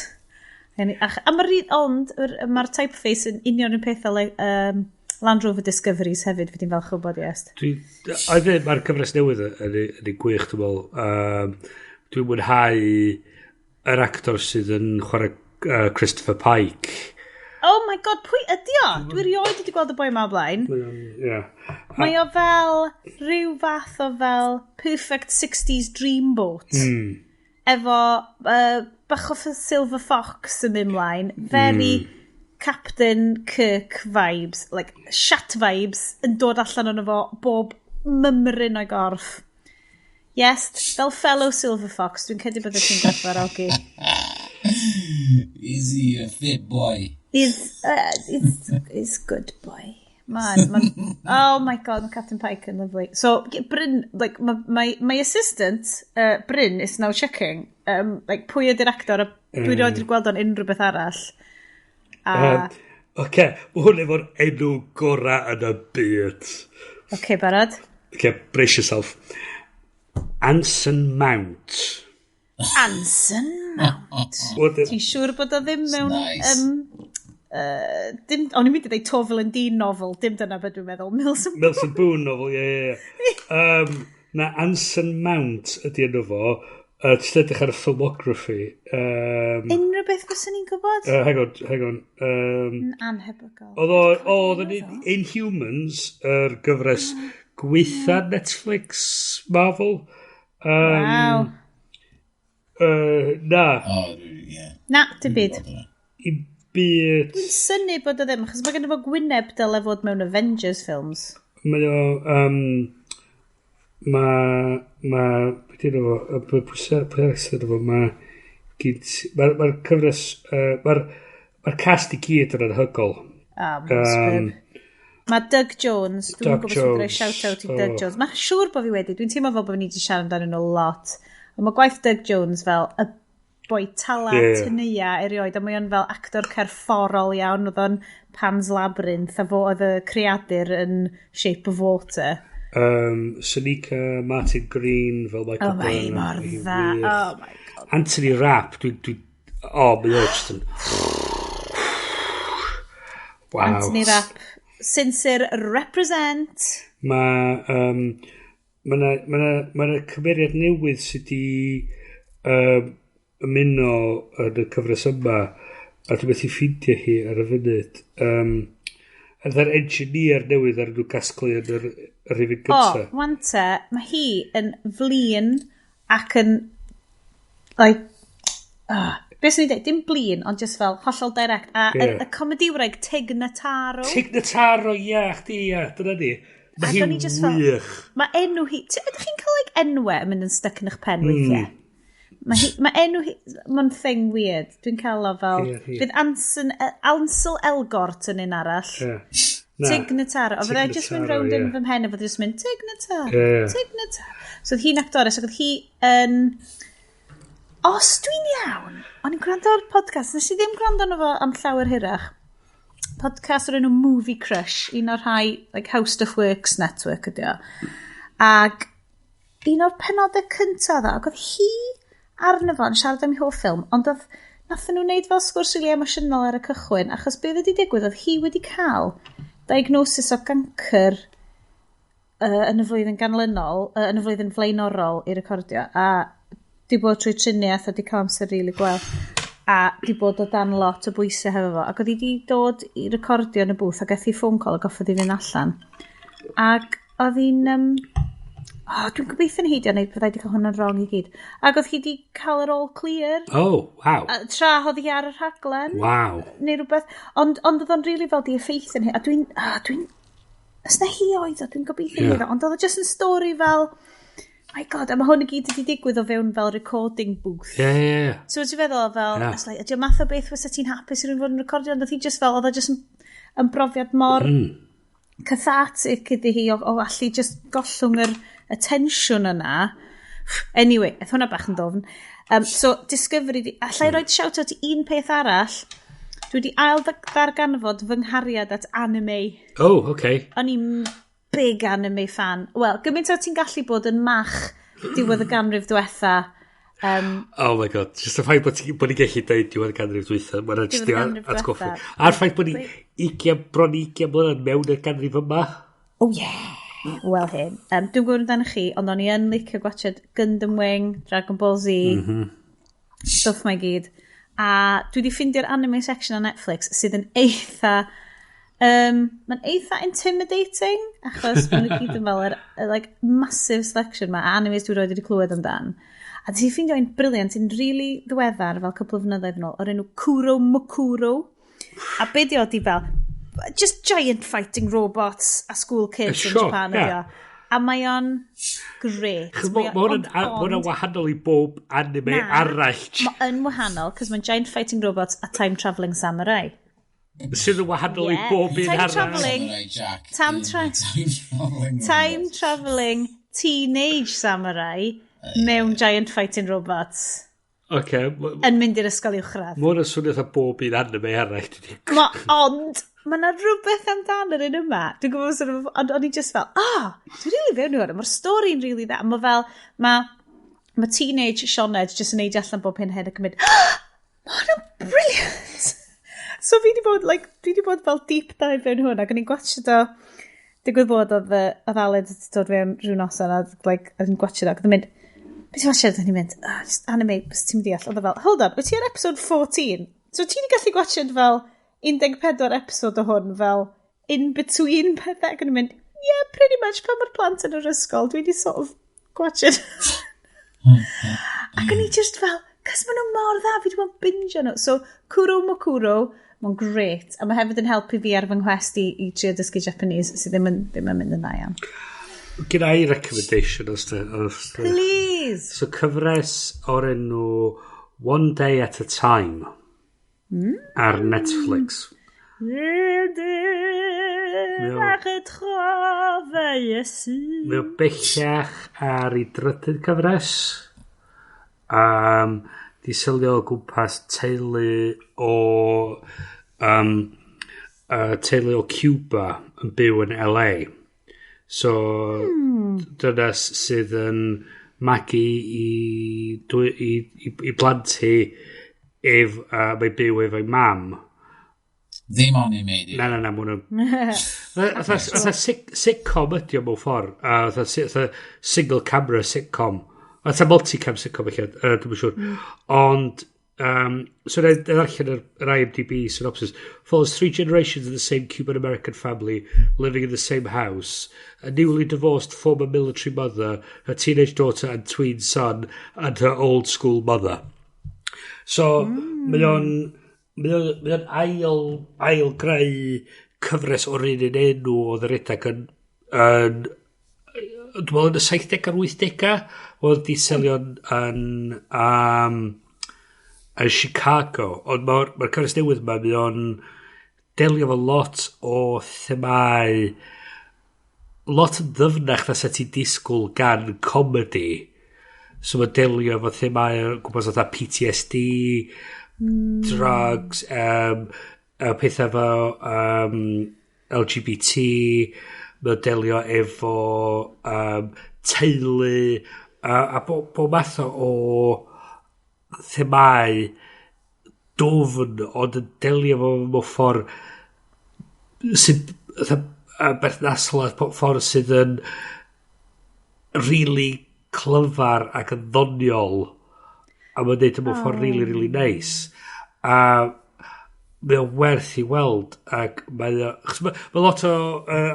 A mae'r ond, mae'r typeface yn union yn peth fel Land Rover Discoveries hefyd, fi di'n falch o bod, yes. A dweud, mae'r cyfres newydd yn ei gwych, dwi'n meddwl. Dwi'n mwynhau yr actor sydd yn chwarae Christopher Pike. Oh my God, pwy ydi o? Dwi erioed wedi gweld y boi yma o blaen. Yeah. Mae o fel rhyw fath o fel perfect 60s dreamboat. Efo bach o Silver Fox yn mynd mlaen. Very Captain Kirk vibes. Like, shat vibes yn dod allan ono fo bob mymryn o'i gorff. Yes, fel fellow Silver Fox, dwi'n credu bod ti'n gwerthfawrogi. Is he a fit boy? He's good boy. Man, oh my God, mae Captain Pike yn lovely. So, Bryn, like, my assistant, Bryn, is now checking, like, pwy ydy'r actor, a dwi rioed wedi gweld o'n unrhyw beth arall. A, Oce, mae hwn efo'r enw gorau yn y byd. Okay, barod. Oce, brace yourself. Anson Mount. Anson Mount. Ti'n siŵr bod o ddim mewn Nice. Dim, o'n i'n mynd i dweud Torvill and Dean novel, dim dyna beth dwi'n meddwl. Mills and Mills and Boon novel, ie. Na, Anson Mount ydy enw fo. Ti'n edrych ar y filmography. Unrhyw beth fyswn ni'n gwybod? Hang on, hang on. Anhebygol. Oedd o'n Inhumans, yr gyfres gweitha Netflix Marvel. Wow. Na, Oh, yeah. Na, dim byd. I byd. Dwi'n synnu bod o ddim, achos mae gen i fo gwyneb dyle fod mewn Avengers films. Mae o... Mae... Beth yw'n fo? Pwy arall sydd efo? Mae... Mae'r cyfres... Mae'r cast i gyd yn anhygoel. Ah, mae'n superb. Mae Doug Jones, dwi'n Doug gwybod sy'n rhoi Jones, shout-out i Doug oh. Jones. Mae'n siŵr bod fi wedi, dwi'n teimlo fel bod ni wedi siarad amdanyn nhw lot. Ond mae gwaith Doug Jones fel y boi tala yeah, erioed, a mae o'n fel actor cerfforol iawn, oedd o'n Pan's Labyrinth, a fo oedd y creadur yn Shape of Water. Soneika Martin Green fel Michael Oh, mae hi Burnham, mor mae hi'n dda. wych. Oh my God. Anthony Rapp, dwi, oh, mae o just yn... Wow. Anthony Rapp. Sincere represent. Mae ma na cymeriad newydd sydd wedi ymuno yn y cyfres yma, a dwi'n methu ffeindio hi ar y funud. Ydy'r engineer newydd ar nhw gasglu yn yr rhifyn O, gyntaf. wan te, mae hi yn flin ac yn, like, beth sy'n ei dweud, dim blin, ond just fel hollol direct. A y comediwraig Tig Notaro. Tig Notaro, ia, chdi, ia, dyna ni. Mae Ac hi'n o'n i just fel- wych. Mae enw hi, ydych chi'n cael like, enwau yn mynd yn stuck yn eich pen weithiau? Mae enw hi, mae'n thing weird. Dwi'n cael o fel, Ie, hi. bydd Ansel Elgort yn un arall. Ie. Na. Tig Notaro. O, fydde Tig just mynd Notaro, rownd yn ie. fy mhen a fydde just mynd Tig Notaro, Ie. Tig Notaro. So oedd hi'n actores ac oedd hi yn... Os dwi'n iawn, o'n i'n gwrando ar podcast, nes i ddim gwrando arno fo am llawer hirach. Podcast o'r enw Movie Crush, un o'r rhai, like How Stuff Works Network ydi o. Ac un o'r penodau cyntaf dda, ac oedd hi arno fo yn siarad am ei hoff ffilm, ond oedd nathon nhw wneud fel sgwrs rili emosiynol ar y cychwyn, achos beth wedi digwydd, oedd hi wedi cael diagnosis o gancr yn y flwyddyn ganlynol, yn y flwyddyn flaenorol i recordio, a di bod trwy triniaeth a di cael amser rili gwell, a di bod o dan lot o bwysau hefo fo, ac oedd hi di dod i recordio yn y booth ac aeth hi phone call a goffodd i fynd allan. Ac oedd hi'n... Oh, dwi'n gobeithio'n heidio neu byddai wedi cael hwnna'n wrong i gyd. Ac oedd hi di cael yr all clear Oh, wow. tra oedd hi ar y rhaglen Wow. neu rhywbeth. Ond oedd o'n rili fel di effeithio ni. A dwi'n, os na hi oedd o, dwi'n gobeithio yeah. Ond oedd o just yn stori fel, my God, a mae hwn i gyd wedi digwydd o fewn fel recording booth. Ie, ie, ie. So ti'n feddwl fel, Ie. yeah. Like, ydy o math o beth fysa ti'n hapus i rhywun fod yn recordio, ond oedd hi just fel, oedd o just yn brofiad mor cathartic iddi hi o allu just gollwng y tensiwn yna. Anyway, aeth hwnna bach yn ddofn. So, Discovery, allai roid shout-out i un peth arall. Dwi wedi ail ddarganfod fy nghariad at anime. Oh, okay. O'n i'n big anime fan. Wel, gymaint o ti'n gallu bod yn mach diwedd y ganrif diwetha. Oh my God, just y ffaith bod ni'n gallu dweud diwedd y ganrif dwytha, mae'n just atgoffa. A'r ffaith bod ni 20, bron 20 mlynedd mewn i'r ganrif yma. Oh yeah! Wel hyn. Dwi'n gwybod amdano chi, ond o'n i yn licio gwachod Gundam Wing, Dragon Ball Z, stwff mae gyd. A dwi wedi ffeindio'r anime section ar Netflix sydd yn eitha... Mae'n eitha intimidating, achos maen nhw gyd yn fel yr, like, massive selection ma, a animes dwi roed wedi clywed amdan. A ti'n ffeindio un brilliant, un really ddiweddar, fel cwpl o flynyddoedd yn ôl, o'r enw Kuro Mokuro. A be di o di fel, just giant fighting robots a school kids in Japan ydi o. A mae o'n great. Mae hwnna'n wahanol i bob anime arall. Mae yn wahanol, cos mae'n giant fighting robots a time travelling samurai. Sydd yn wahanol i bob un arall. Time time travelling teenage samurai mewn giant fighting robots. Okay. Yn mynd i'r ysgol uwchradd. Mae hwnna'n swnio fatha bob un anime arall. Ond, mae yna rhywbeth amdan yr un yma. Dwi'n gwybod, sort of, ond o'n i just fel, ah, dwi'n really fewn i hwn. Mae'r stori'n really dda. Mae fel, mae teenage Sioned just yn neud allan bob hyn hyn ac yn mynd, ah, mae hwnna'n brilliant. So fi di bod, like, dwi di bod fel deep dive fewn hwn, ac o'n i'n gwachio do, digwydd bod oedd Aled wedi dod fewn rhyw noson, a like, o'n i'n gwachio do, ac oedd yn mynd, beth ti'n gwachio? O'n i'n mynd, oh, just anime, bys ti'n deall. Oedd o fel, hold on, wyt ti ar episode 14? So ti'n gallu gwachio fel 14 episode o hwn, fel in between pethau, ac o'n i'n mynd, yeah, pretty much, pan mae'r plant yn yr ysgol, dwi di sort of gwachio. Ac o'n i just fel, cos maen nhw mor dda, fi wedi bod yn binge nhw. So, Kuro Mokuro, mae'n great. A mae hefyd yn helpu fi ar fy nghwest i trio dysgu Japanese, sydd ddim yn mynd yn dda iawn. Gyda i recommendation os Please! So cyfres o'r enw One Day at a Time ar Netflix. Mae o bellach ar ei drydydd cyfres. Di selio o gwmpas teulu o teulu o Cuba yn byw yn LA. So dyna sydd yn magu i blant hi ef, mae'n byw efo'i mam. Ddim anime, di. Na, mwyn. Fatha sitcom ydi o mewn ffordd. Fatha single camera sitcom. Fatha multicam sitcom eich, dwi'n siŵr. Ond, so na i ddarllen yr IMDb synopsis. Follows three generations of the same Cuban-American family living in the same house. A newly divorced former military mother, her teenage daughter and tween son, and her old school mother. So, mae o'n ail greu cyfres o'r un enw oedd yr edag yn dwi'n meddwl yn y 70au a'r 80au oedd di selio yn Chicago, ond mae'r cyfres newydd yma, mae o'n delio efo lot o themau lot yn ddyfnach na sa ti'n disgwyl gan comedy. So mae'n delio efo themau o gwmpas fatha PTSD, drugs, pethau efo LGBT, mae'n delio efo teulu, a bob math o themau dwfn, ond yn delio efo mewn ffordd sydd berthnasol a ffordd sydd yn really clyfar ac yn ddoniol, a mae'n neud o mewn ffordd really, really nice. A mae o'n werth i weld, ac mae o... Achos mae lot o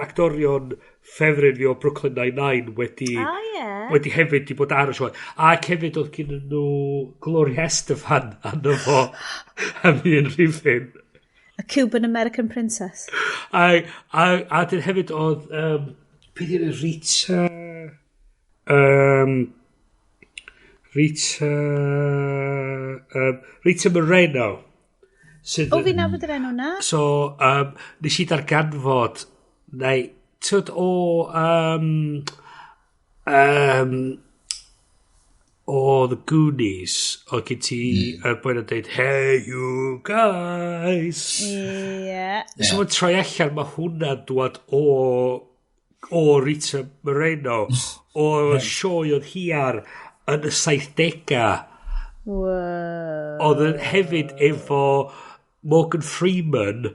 actorion ffefryn fi o Brooklyn Nine-Nine wedi wedi hefyd di bod ar y sioe. Ac hefyd oedd gen nhw Gloria Estefan arno fo am un rhifyn. A Cuban American Princess. A dyn hefyd oedd... Beth yw'r Rita... Rita Moreno. O, fi'n nabod yr enw na. So, nes i darganfod, neu, tyd o, o The Goonies, oedd gen ti yr boi yn dweud, "Hey you guys." Yeah. So mae'n troi allan, mae hwnna'n dwad o o Rita Moreno o sioe oedd hi ar yn y 70au. Wow. Oedd yn hefyd efo Morgan Freeman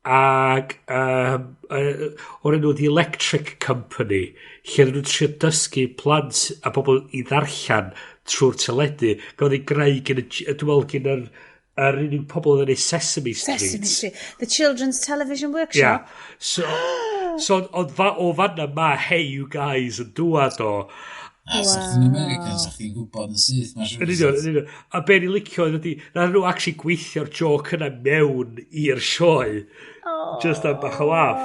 ag o'r enw The Electric Company, lle oedden nhw'n trio dysgu plant a pobl i ddarllen trwy'r teledu. Gafodd ei greu gen y, dwi'n meddwl gen yr unig pobl oedd yn ei Sesame Street. Sesame Street. The Children's Television Workshop. Yeah. So o fanna ma Hey You Guys yn dŵad o. A sa chdi'n American, sa chdi'n gwybod yn syth, mae'n siŵr. Yn union, yn union. A be ni'n licio oedd ydi, na nhw actually gweithio'r joke yna mewn i'r sioe. Oh. Just am bach o laff.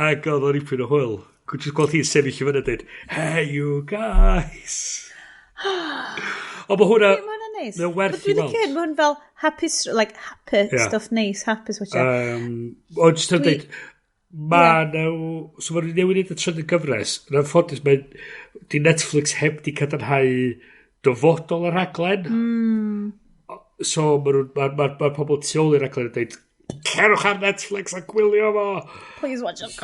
Ac oedd o'n ipyn o hwyl. Just gweld hi'n sefyll i fyny a dweud, "Hey you guys." Ond mae hwnna Mae hwnna'n neis. Mae'n werth But i dwi'n weld. licio hyn, mae hwn fel happy, like happy stuff neis, hapus watch. Ond jyst yn dweud, ma nhw, so maen nhw newydd neud y trydydd gyfres. Yn anffodus, mae di Netflix heb di cadarnhau dyfodol y rhaglen. So mae ma pobl tu ôl i'r rhaglen yn dweud, "Cerwch ar Netflix a gwylio fo." Please watch it.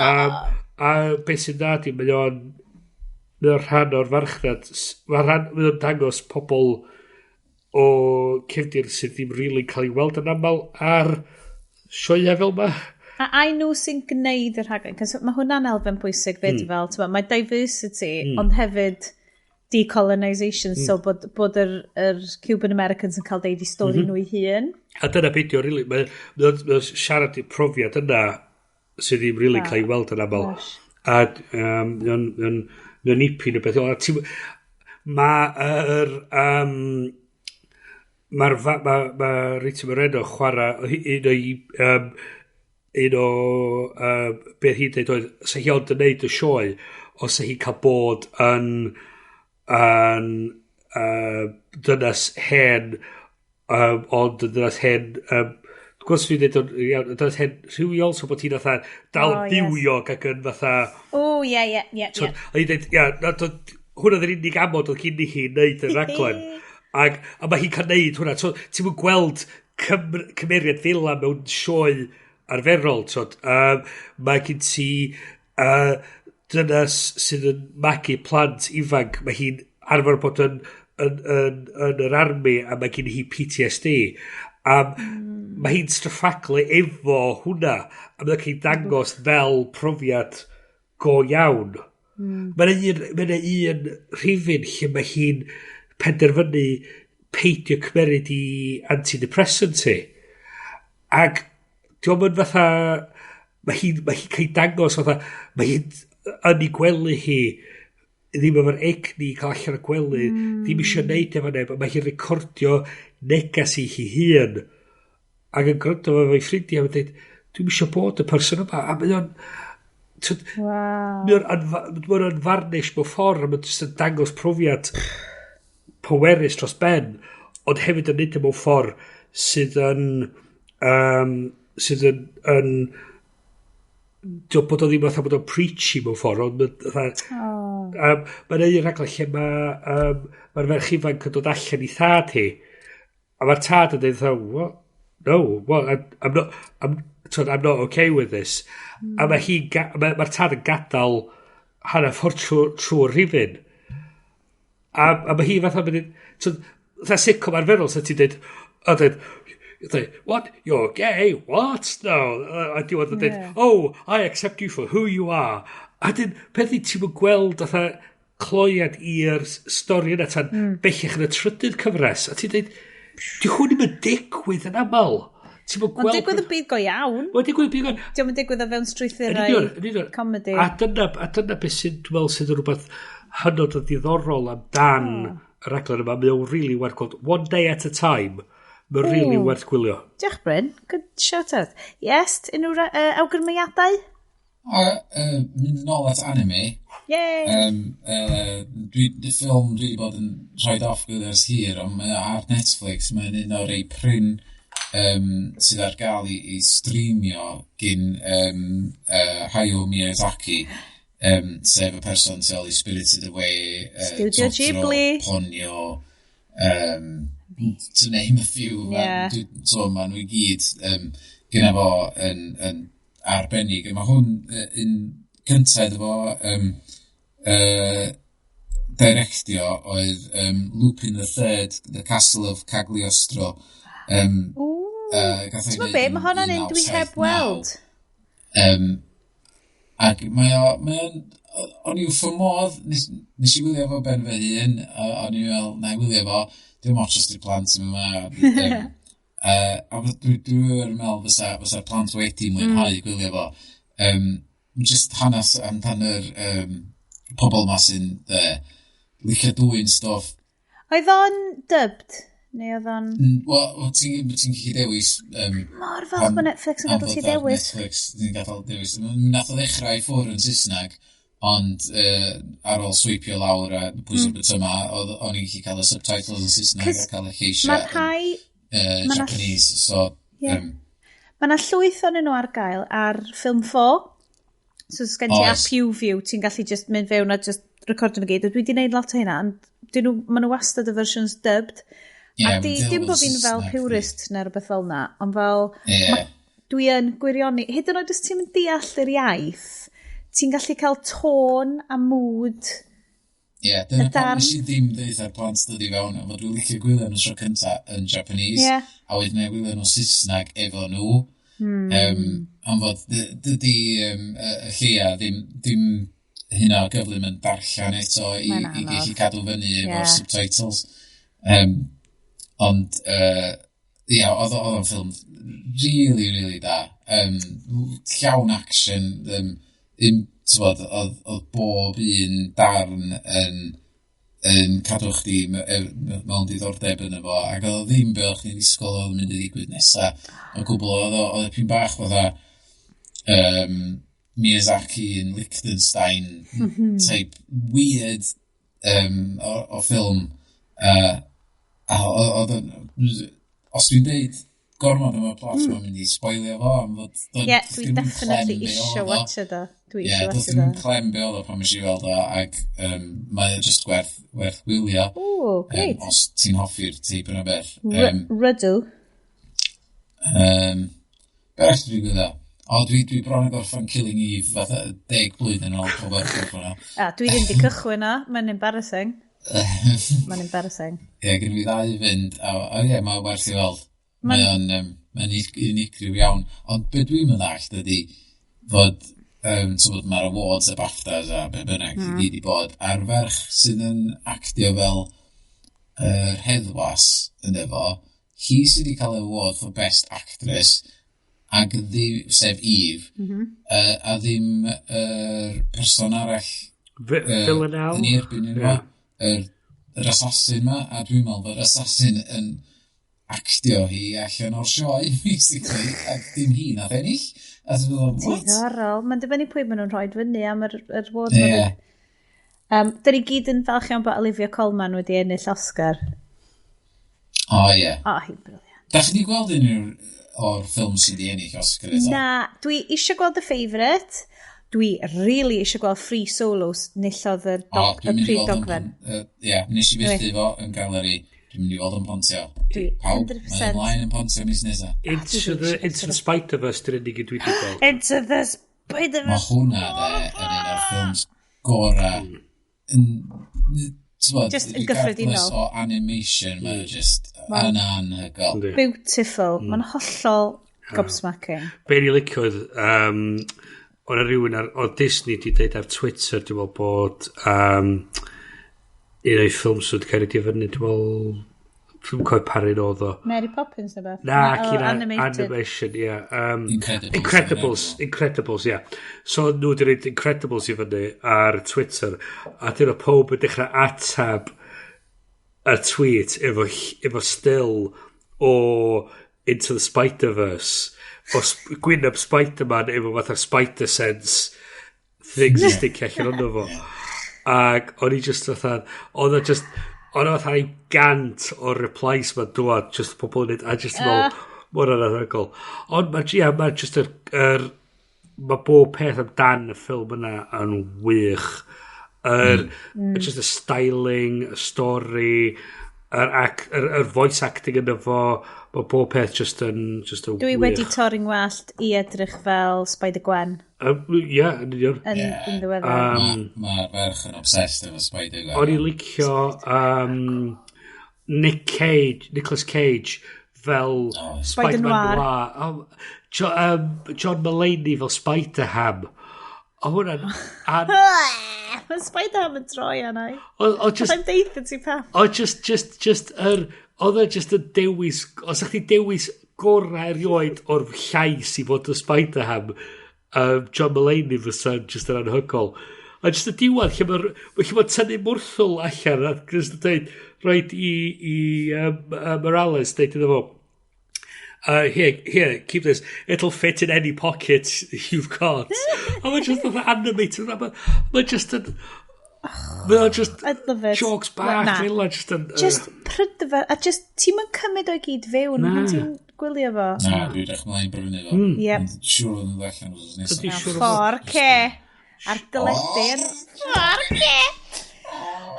A beth sy'n dda di, mae o'n rhan o'r farchnad, mae o'n dangos pobl o cefndir sydd ddim rili'n cael ei weld yn aml ar sioeau fel ma. A ai nhw sy'n gwneud y rhaglen? Cos mae hwnna'n elfen bwysig fyd fel, t'mo, mae diversity, ond hefyd decolonisation, so bod yr Cuban Americans yn cael deud i stori nhw eu hun. A dyna beth yw, really, mae o'n siarad i'r profiad yna sydd ddim really cael ei weld yn aml. Gosh. A mae o'n nipyn o beth. A Mae yr... Um, Mae'r ma Rita Moreno chwarae un o'i un o beth hi'n dweud oedd sa hi ond yn neud y sioe os sa hi'n cael bod yn dynas hen ond yn dynas hen dwi'n gwybod sut dwi'n dweud o'n iawn, yn dynas hen rhywiol, so bod hi'n fatha dal Oh, oh, fywiog ac yn fatha O, ie, ie, ie, so, ie. a hi'n dweud, ia, hwnna oedd yr unig amod oedd gyn i hi wneud y raglen. A mae hi'n cael neud hwnna. So, ti'n mynd gweld cymeriad fel 'na mewn sioe arferol. So, mae gen ti dynas sydd yn magu plant ifanc. Mae hi'n arfer bod yn yr army a mae gen hi PTSD. A mae hi'n straffaglu efo hwnna. A mae'n cael ei dangos fel profiad go iawn. Mae'n un, ma un rhifyn lle mae hi'n penderfynu peidio cymeryd i antidepressant hi. Ac diolch yn fatha... Mae hi'n cael ei dangos fatha... Mae hi'n yn ei gwely hi ddim efo'r egni i cael allan o'r gwely, ddim eisiau neud efo neb, a mae hi'n recordio negas i hi hun ac yn gwrando efo ei ffrindiau a dweud, "Dwi'm eisiau bod y person yma," a mae o'n mae o'n unvarnished mewn ffordd, a mae'n jyst yn dangos profiad pwerus dros ben, ond hefyd yn neud o mewn ffordd sydd yn dio bod o ddim fatha bod o'n preachy mewn ffordd, ond fatha, Oh. mae'n un rhaglen lle mae mae'r ferch ifanc yn dod allan i thad hi, a mae'r tad yn dweud fatha, "What? No, what? I'm, t'wod, I'm not okay with this." A mae hi'n, mae'r tad yn gadael hanner ffordd trwy'r rhifyn. A mae hi fatha mynd, t'wod, fatha sitcom arferol, so ti'n dweud, a dweud, dweud, "What? You're gay? What? No." A diwedd yn dweud, "Oh, I accept you for who you are." A dyn, peth i ti'n mynd gweld fatha cloiad i'r stori yna tan bellach yn y trydydd cyfres. A ti'n dweud, di hwn ddim yn digwydd yn aml. Ti'n mynd Ond gweld digwydd yn byd go iawn. Mae'n digwydd yn byd go iawn. Dio'm yn digwydd o fewn Yn strwythurau union, yn union. comedy. A dyna beth sy'n, dwi'n meddwl, sydd yn rhywbeth hynod o ddiddorol amdan y raglen yma. Mae o'n really werth gweld. One Day at a Time. Mae'n really werth gwylio. Diolch, Bryn. Good shout out. Yes, unrhyw awgrymiadau? A mynd yn ôl at anime, Yay! Y ffilm dwi wedi bod yn rhoi off gyda ers hir, ond mae o ar Netflix, mae'n un o'r rei prin sydd ar gael i streamio gyn Hayao Miyazaki, sef y person sydd i Spirited Away, Studio Totoro, Ghibli. Ponyo, to name a few. So maen nhw i gyd gyda fo yn arbennig. A mae hwn un cyntaf iddo fo directio oedd Lupin the Third, The Castle of Cagliostro. Gath o'i Ti'n be, mae hwnna'n un dwi heb 1979. Weld. Ac mae o'n, o'n i wrth fy modd, nes i wylio fo ben fy hun, a o'n i'n meddwl, na i wylio fo, dim ots os di'r plant yn yma. A dwi yn meddwl fysa'r plant wedi mwynhau gwylio fo. Just hanes amdan yr pobl ma sy'n licio dwyn stwff. Oedd o'n dubbed? Neu oedd o'n? Wel, ti'n gallu dewis. Mor falch bod Netflix yn am gadael ti fod ar dewis. Netflix, ti'n gadael dewis. Nath o ddechrau i ffwrdd yn Saesneg, ond ar ôl sweipio lawr a pwyso'r bytyma, o'n i'n gallu cael y subtitles yn Saesneg 'Cos a cael y lleisiau Mae'r rhai yn ma' 'na Japanese, so. Ie. Mae yna llwyth ohonyn nhw ar gael ar Film 4. So os gen ti Oes. app YouView, ti'n gallu just mynd fewn a just recordio nhw gyd. A dwi wedi gwneud lot o hynna, ond maen nhw wastad y versions dubbed. Ie, A ma'n dim dull bod fi'n fel Saesneg, purist neu rhywbeth fel na, ond fel dwi yn gwirioni. Hyd yn oed os ti'n deall yr iaith, ti'n gallu cael tôn a mood. Ie, dyna Y pam darn. nes i ddim deud ar plant dod i fewn, ond dwi'n licio gwylio nhw tro cynta yn Japanese, a wedyn na i wylio nhw Saesneg efo nhw. Am fod dydy y lleia ddim hynna o gyflym yn darllen eto Mae'n i anodd. gallu cadw fyny efo'r subtitles. Ond, ia, oedd o'n ffilm really, really da. Llawn action. T'mod, oedd bob un darn yn cadw chdi mewn diddordeb yn efo, ac oedd o ddim be o'ch chdi'n disgwyl oedd yn mynd i ddigwydd nesa. O gwbl, oedd o pyn bach fatha Miyazaki yn Liechtenstein type weird o ffilm. A oedd o'n, os dwi'n deud gormod am y plot, mae'n mynd i spoilio fo, am fod Ie, yeah, dwi dim definitely clem be isio oedd o. watch o. Dwi Ie, isio doedd watch dim o. clem be oedd o pan nes i weld o, ac mae o just werth gwylio. Ooh, great. Os ti'n hoffi'r teip yna beth. Rydw. Be arall dwi'n gwylio? O, dwi bron yn gorffan Killing Eve fatha 10 blwyddyn yn ôl pob ar gorffan o. A, dwi ddim di cychwyn o. Mae'n embarrassing. Mae'n embarrassing. Ie, gen i fi ddau i fynd, a ie, mae werth i weld. Mae o'n mae'n unigryw iawn. Ond be dwi'n mynd ydy fod, so mae'r awards a BAFTAs a be bynnag i gyd i bod, a'r ferch sydd yn actio fel yr heddwas yn efo, hi sydd wedi cael y award for Best Actress, ac ddim, sef Eve, a ddim yr person arall Villanelle? yn ei erbyn iddo fo, yr assassin ma, a dwi'n meddwl bod yr assassin yn actio hi allan o'r sioe, basically, ac dim hi nath ennill. A dwi'n meddwl, what? Diddorol. Mae'n dibynnu pwy maen nhw'n rhoi fyny am yr awards. Ie. Yeah. Dyn ni gyd yn falch iawn bod Olivia Colman wedi ennill Oscar. O, ie. O, hi'n brilliant. Da chi wedi gweld unrhyw o'r ffilm sydd wedi ennill Oscar eto? Na, dwi eisiau gweld The Favourite. Dwi really eisiau gweld Free Solos nillodd yr, O, dog, y dwi'n mynd i prif weld yn dogfen. Ie, nes i fethu fo yn galeri. Dwi'n mynd i weld yn Pontio. Dwi Pawb, 100%. mae ymlaen yn Pontio mis nesaf. Into the Spider-Verse, dy'r unig un dwi wedi gweld. Into the Mae Spider-Verse. hwnna, de, yn un o'r ffilms gorau. T'mod, Just yn regardless gyffredinol. o animation, mae'n just yn anhygoel. Yndi. Beautiful. Mae'n hollol gobsmacking. Be ni licio oedd, oedd 'na rhywun ar, oedd Disney di deud ar Twitter, dwi'n meddwl bod un o'i ffilms wedi cael ei difynnu, dwi'n meddwl, dwi'n cofio pa un oedd o. Mary Poppins neu beth? Na, O, cyn animated. animation, ie. Yeah. Incredibles. Incredibles, Incredibles, ie. Yeah. So nhw wedi rhoid Incredibles i fyny ar Twitter, a dyn nhw pob yn dechrau atab y tweet efo still o Into the Spider-Verse, o gwyneb Spider-Man efo fatha Spider-Sense things yn sticio allan ono fo. Ac o'n i just fatha, oedd o just, o'n o fatha 100 o replies ma'n dŵad, just pobl yn neud, a just yn meddwl, mor anhygoel. Ond mae, ia, mae just mae bob peth amdan y ffilm yna yn wych. Just y styling, y stori, Yr, ac, yr voice acting yna fo, mae bob peth just yn Dwi wych. wedi torri'n wallt i edrych fel Spider-Gwen. Ie, yn union. Yn, yn ddiweddar. Mae'r ferch yn obsessed efo Spider-Gwen. O'n i licio Nick Cage, Nicolas Cage fel Oh. Spider-Man Spider-Noir. Noir. Oh, John Mulaney fel Spider-Ham. O hwnna'n Mae Spider-Ham yn troi arna i. O just, Mae'n deitha ti pam. o just, oedd e just yn dewis, os ydych chi dewis gorau erioed o'r llais i fod y Spider-Ham, John Mulaney fysa just yn anhygoel. A just y diwedd, lle ma tynnu mwrthwl allan, a just yn dweud, rhaid i Morales, deud iddo fo, "Here, keep this. It'll fit in any pocket you've got." A mae'n just fatha animated. Mae'n just yn... Mae'n just I love it. jokes bach Na. fel 'na, just yn... Just prydfer, a just, ti'n mynd cymryd o'i gyd fewn Na. pan ti'n gwylio fo. Na, dwi'n edrych ymlaen brynu fo. Yep. Ond siŵr fod yn ddod allan wsos nesaf. Ydi, siŵr o fod. 4K. Ar deledu yn 4K.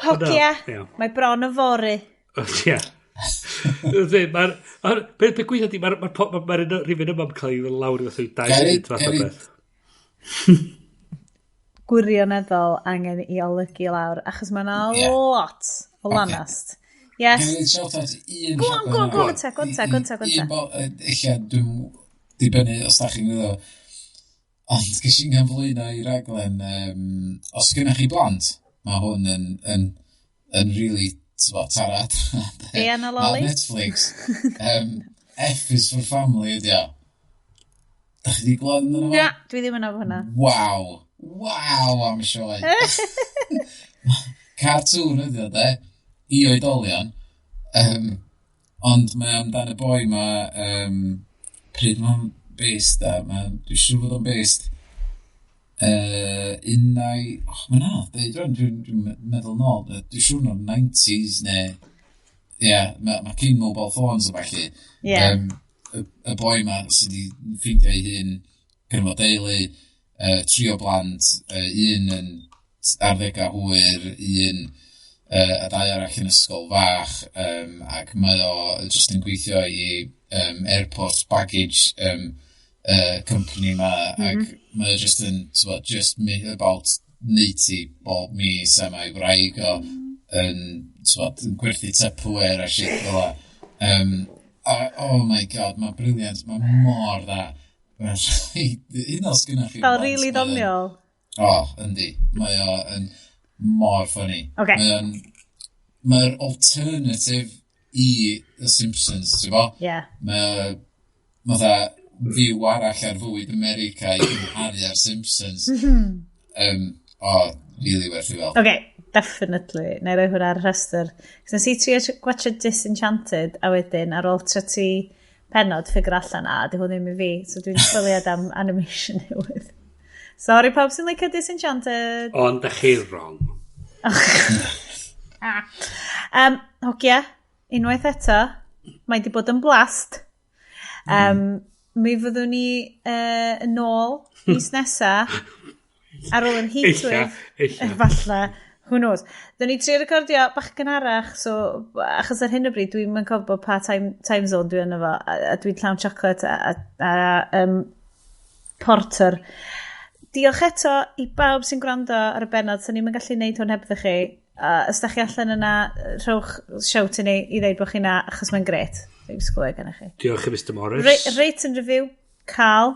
Hogia, Ie. mae bron y fory. Ie. Mae'r... Beth gweithio di, mae'r ma, ma, ma rhifyn yma'n cael ei lawr i fatha 2 Gary, munud fath o Gary. beth. Gwirioneddol angen i olygu lawr, achos mae yna lot o lanast. Yes. Can I shout out un Go on, go on, go on te, go on te, go on te, go on te. Un ella dwi'n dibynnu os da chi'n gwybod. Ond ges i'n cyflwyno i raglen, os gennych chi blant, mae hwn yn really, t'bo, tarad. Be yn y loli? Ar Netflix. F is for Family ydi o. Da chi di glywed amdano fo? Na, dwi ddim yn efo hwnna. Waw. Waw am sioe. Cartoon ydi o, de. I oedolion. Ond mae amdan y boi ma, pryd mae'n based, a dwi'n siŵr bod o'n based, unau, oh, mae'n anodd deud rwan, dwi meddwl nôl, dwi'n siŵr o'r 90s neu, ie, yeah, mae ma cyn mobile phones a ballu. Ie. Y boi ma sydd wedi ffeindio ei hun gyda fo deulu, tri o blant, un yn arddegau hwyr, un a dau arall yn ysgol fach, ac mae o just yn gweithio i airport baggage company ma, ac mae o just yn, t'bo, just about 90 bob mis, a mae wraig o yn, t'bo, yn gwerthu Tupperware a shit fel 'a. A, oh my God, mae'n brilliant, mae'n mor dda. Mae'n rhaid, un os gynnoch chi Fel blant, really ddoniol. O, yndi. Mae o yn mor funny. Ocê. Mae o'n... Mae'r alternative i The Simpsons, ti'n bo? Ie. Mae o... Mae dda view arall ar fywyd America i gymharu ar Simpsons. O, really werth i weld. OK, definitely. Na i roi hwnna ar y rhestr. Cos nes i trio gwatcha Disenchanted a wedyn ar ôl trio ti penod figure allan a di hwn ddim i fi. So dwi'n chwiliad am animation newydd. Sorry pawb sy'n licio Disenchanted. Ond da chi wrong. Hogia, unwaith eto, mae di bod yn blast. Mi fyddwn ni yn ôl mis nesa ar ôl yr heatwave. Ella, ella. Falle, who knows. Dyn ni trio recordio bach gynharach, so, achos ar hyn o bryd dwi'n yn cofio pa time zone dwi yno fo, a dwi'n llawn chocolate a porter. Diolch eto i bawb sy'n gwrando ar y bennod, so ni'n gallu neud hwn hebddo chi. Os da chi allan yna, rhowch shout i ni i ddeud bod chi na, achos mae'n gret. Dwi'n sgwyd gennych chi. Diolch i Mr Morris. Rate and review, Carl.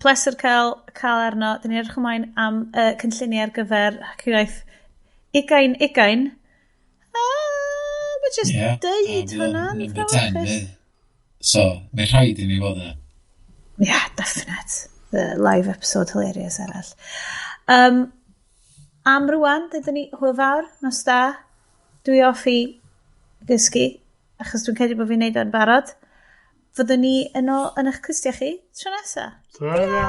Pleser cael arno. Dyn ni'n edrych ymlaen am cynlluniau ar gyfer Hacio'r ugain, ugain. Ah, mae just deud hwnna'n Number 10, frawychus. fydd. So, mae rhaid i ni fod yna. Yeah, definite. The live episode hilarious arall. Am rwan, dydyn ni hwyl fawr, nos da. Dwi off i gysgu, achos dwi'n credu bod fi'n neud o'n barod. Fyddwn ni yn ôl yn eich clustiau chi tro nesa. Ta-ra!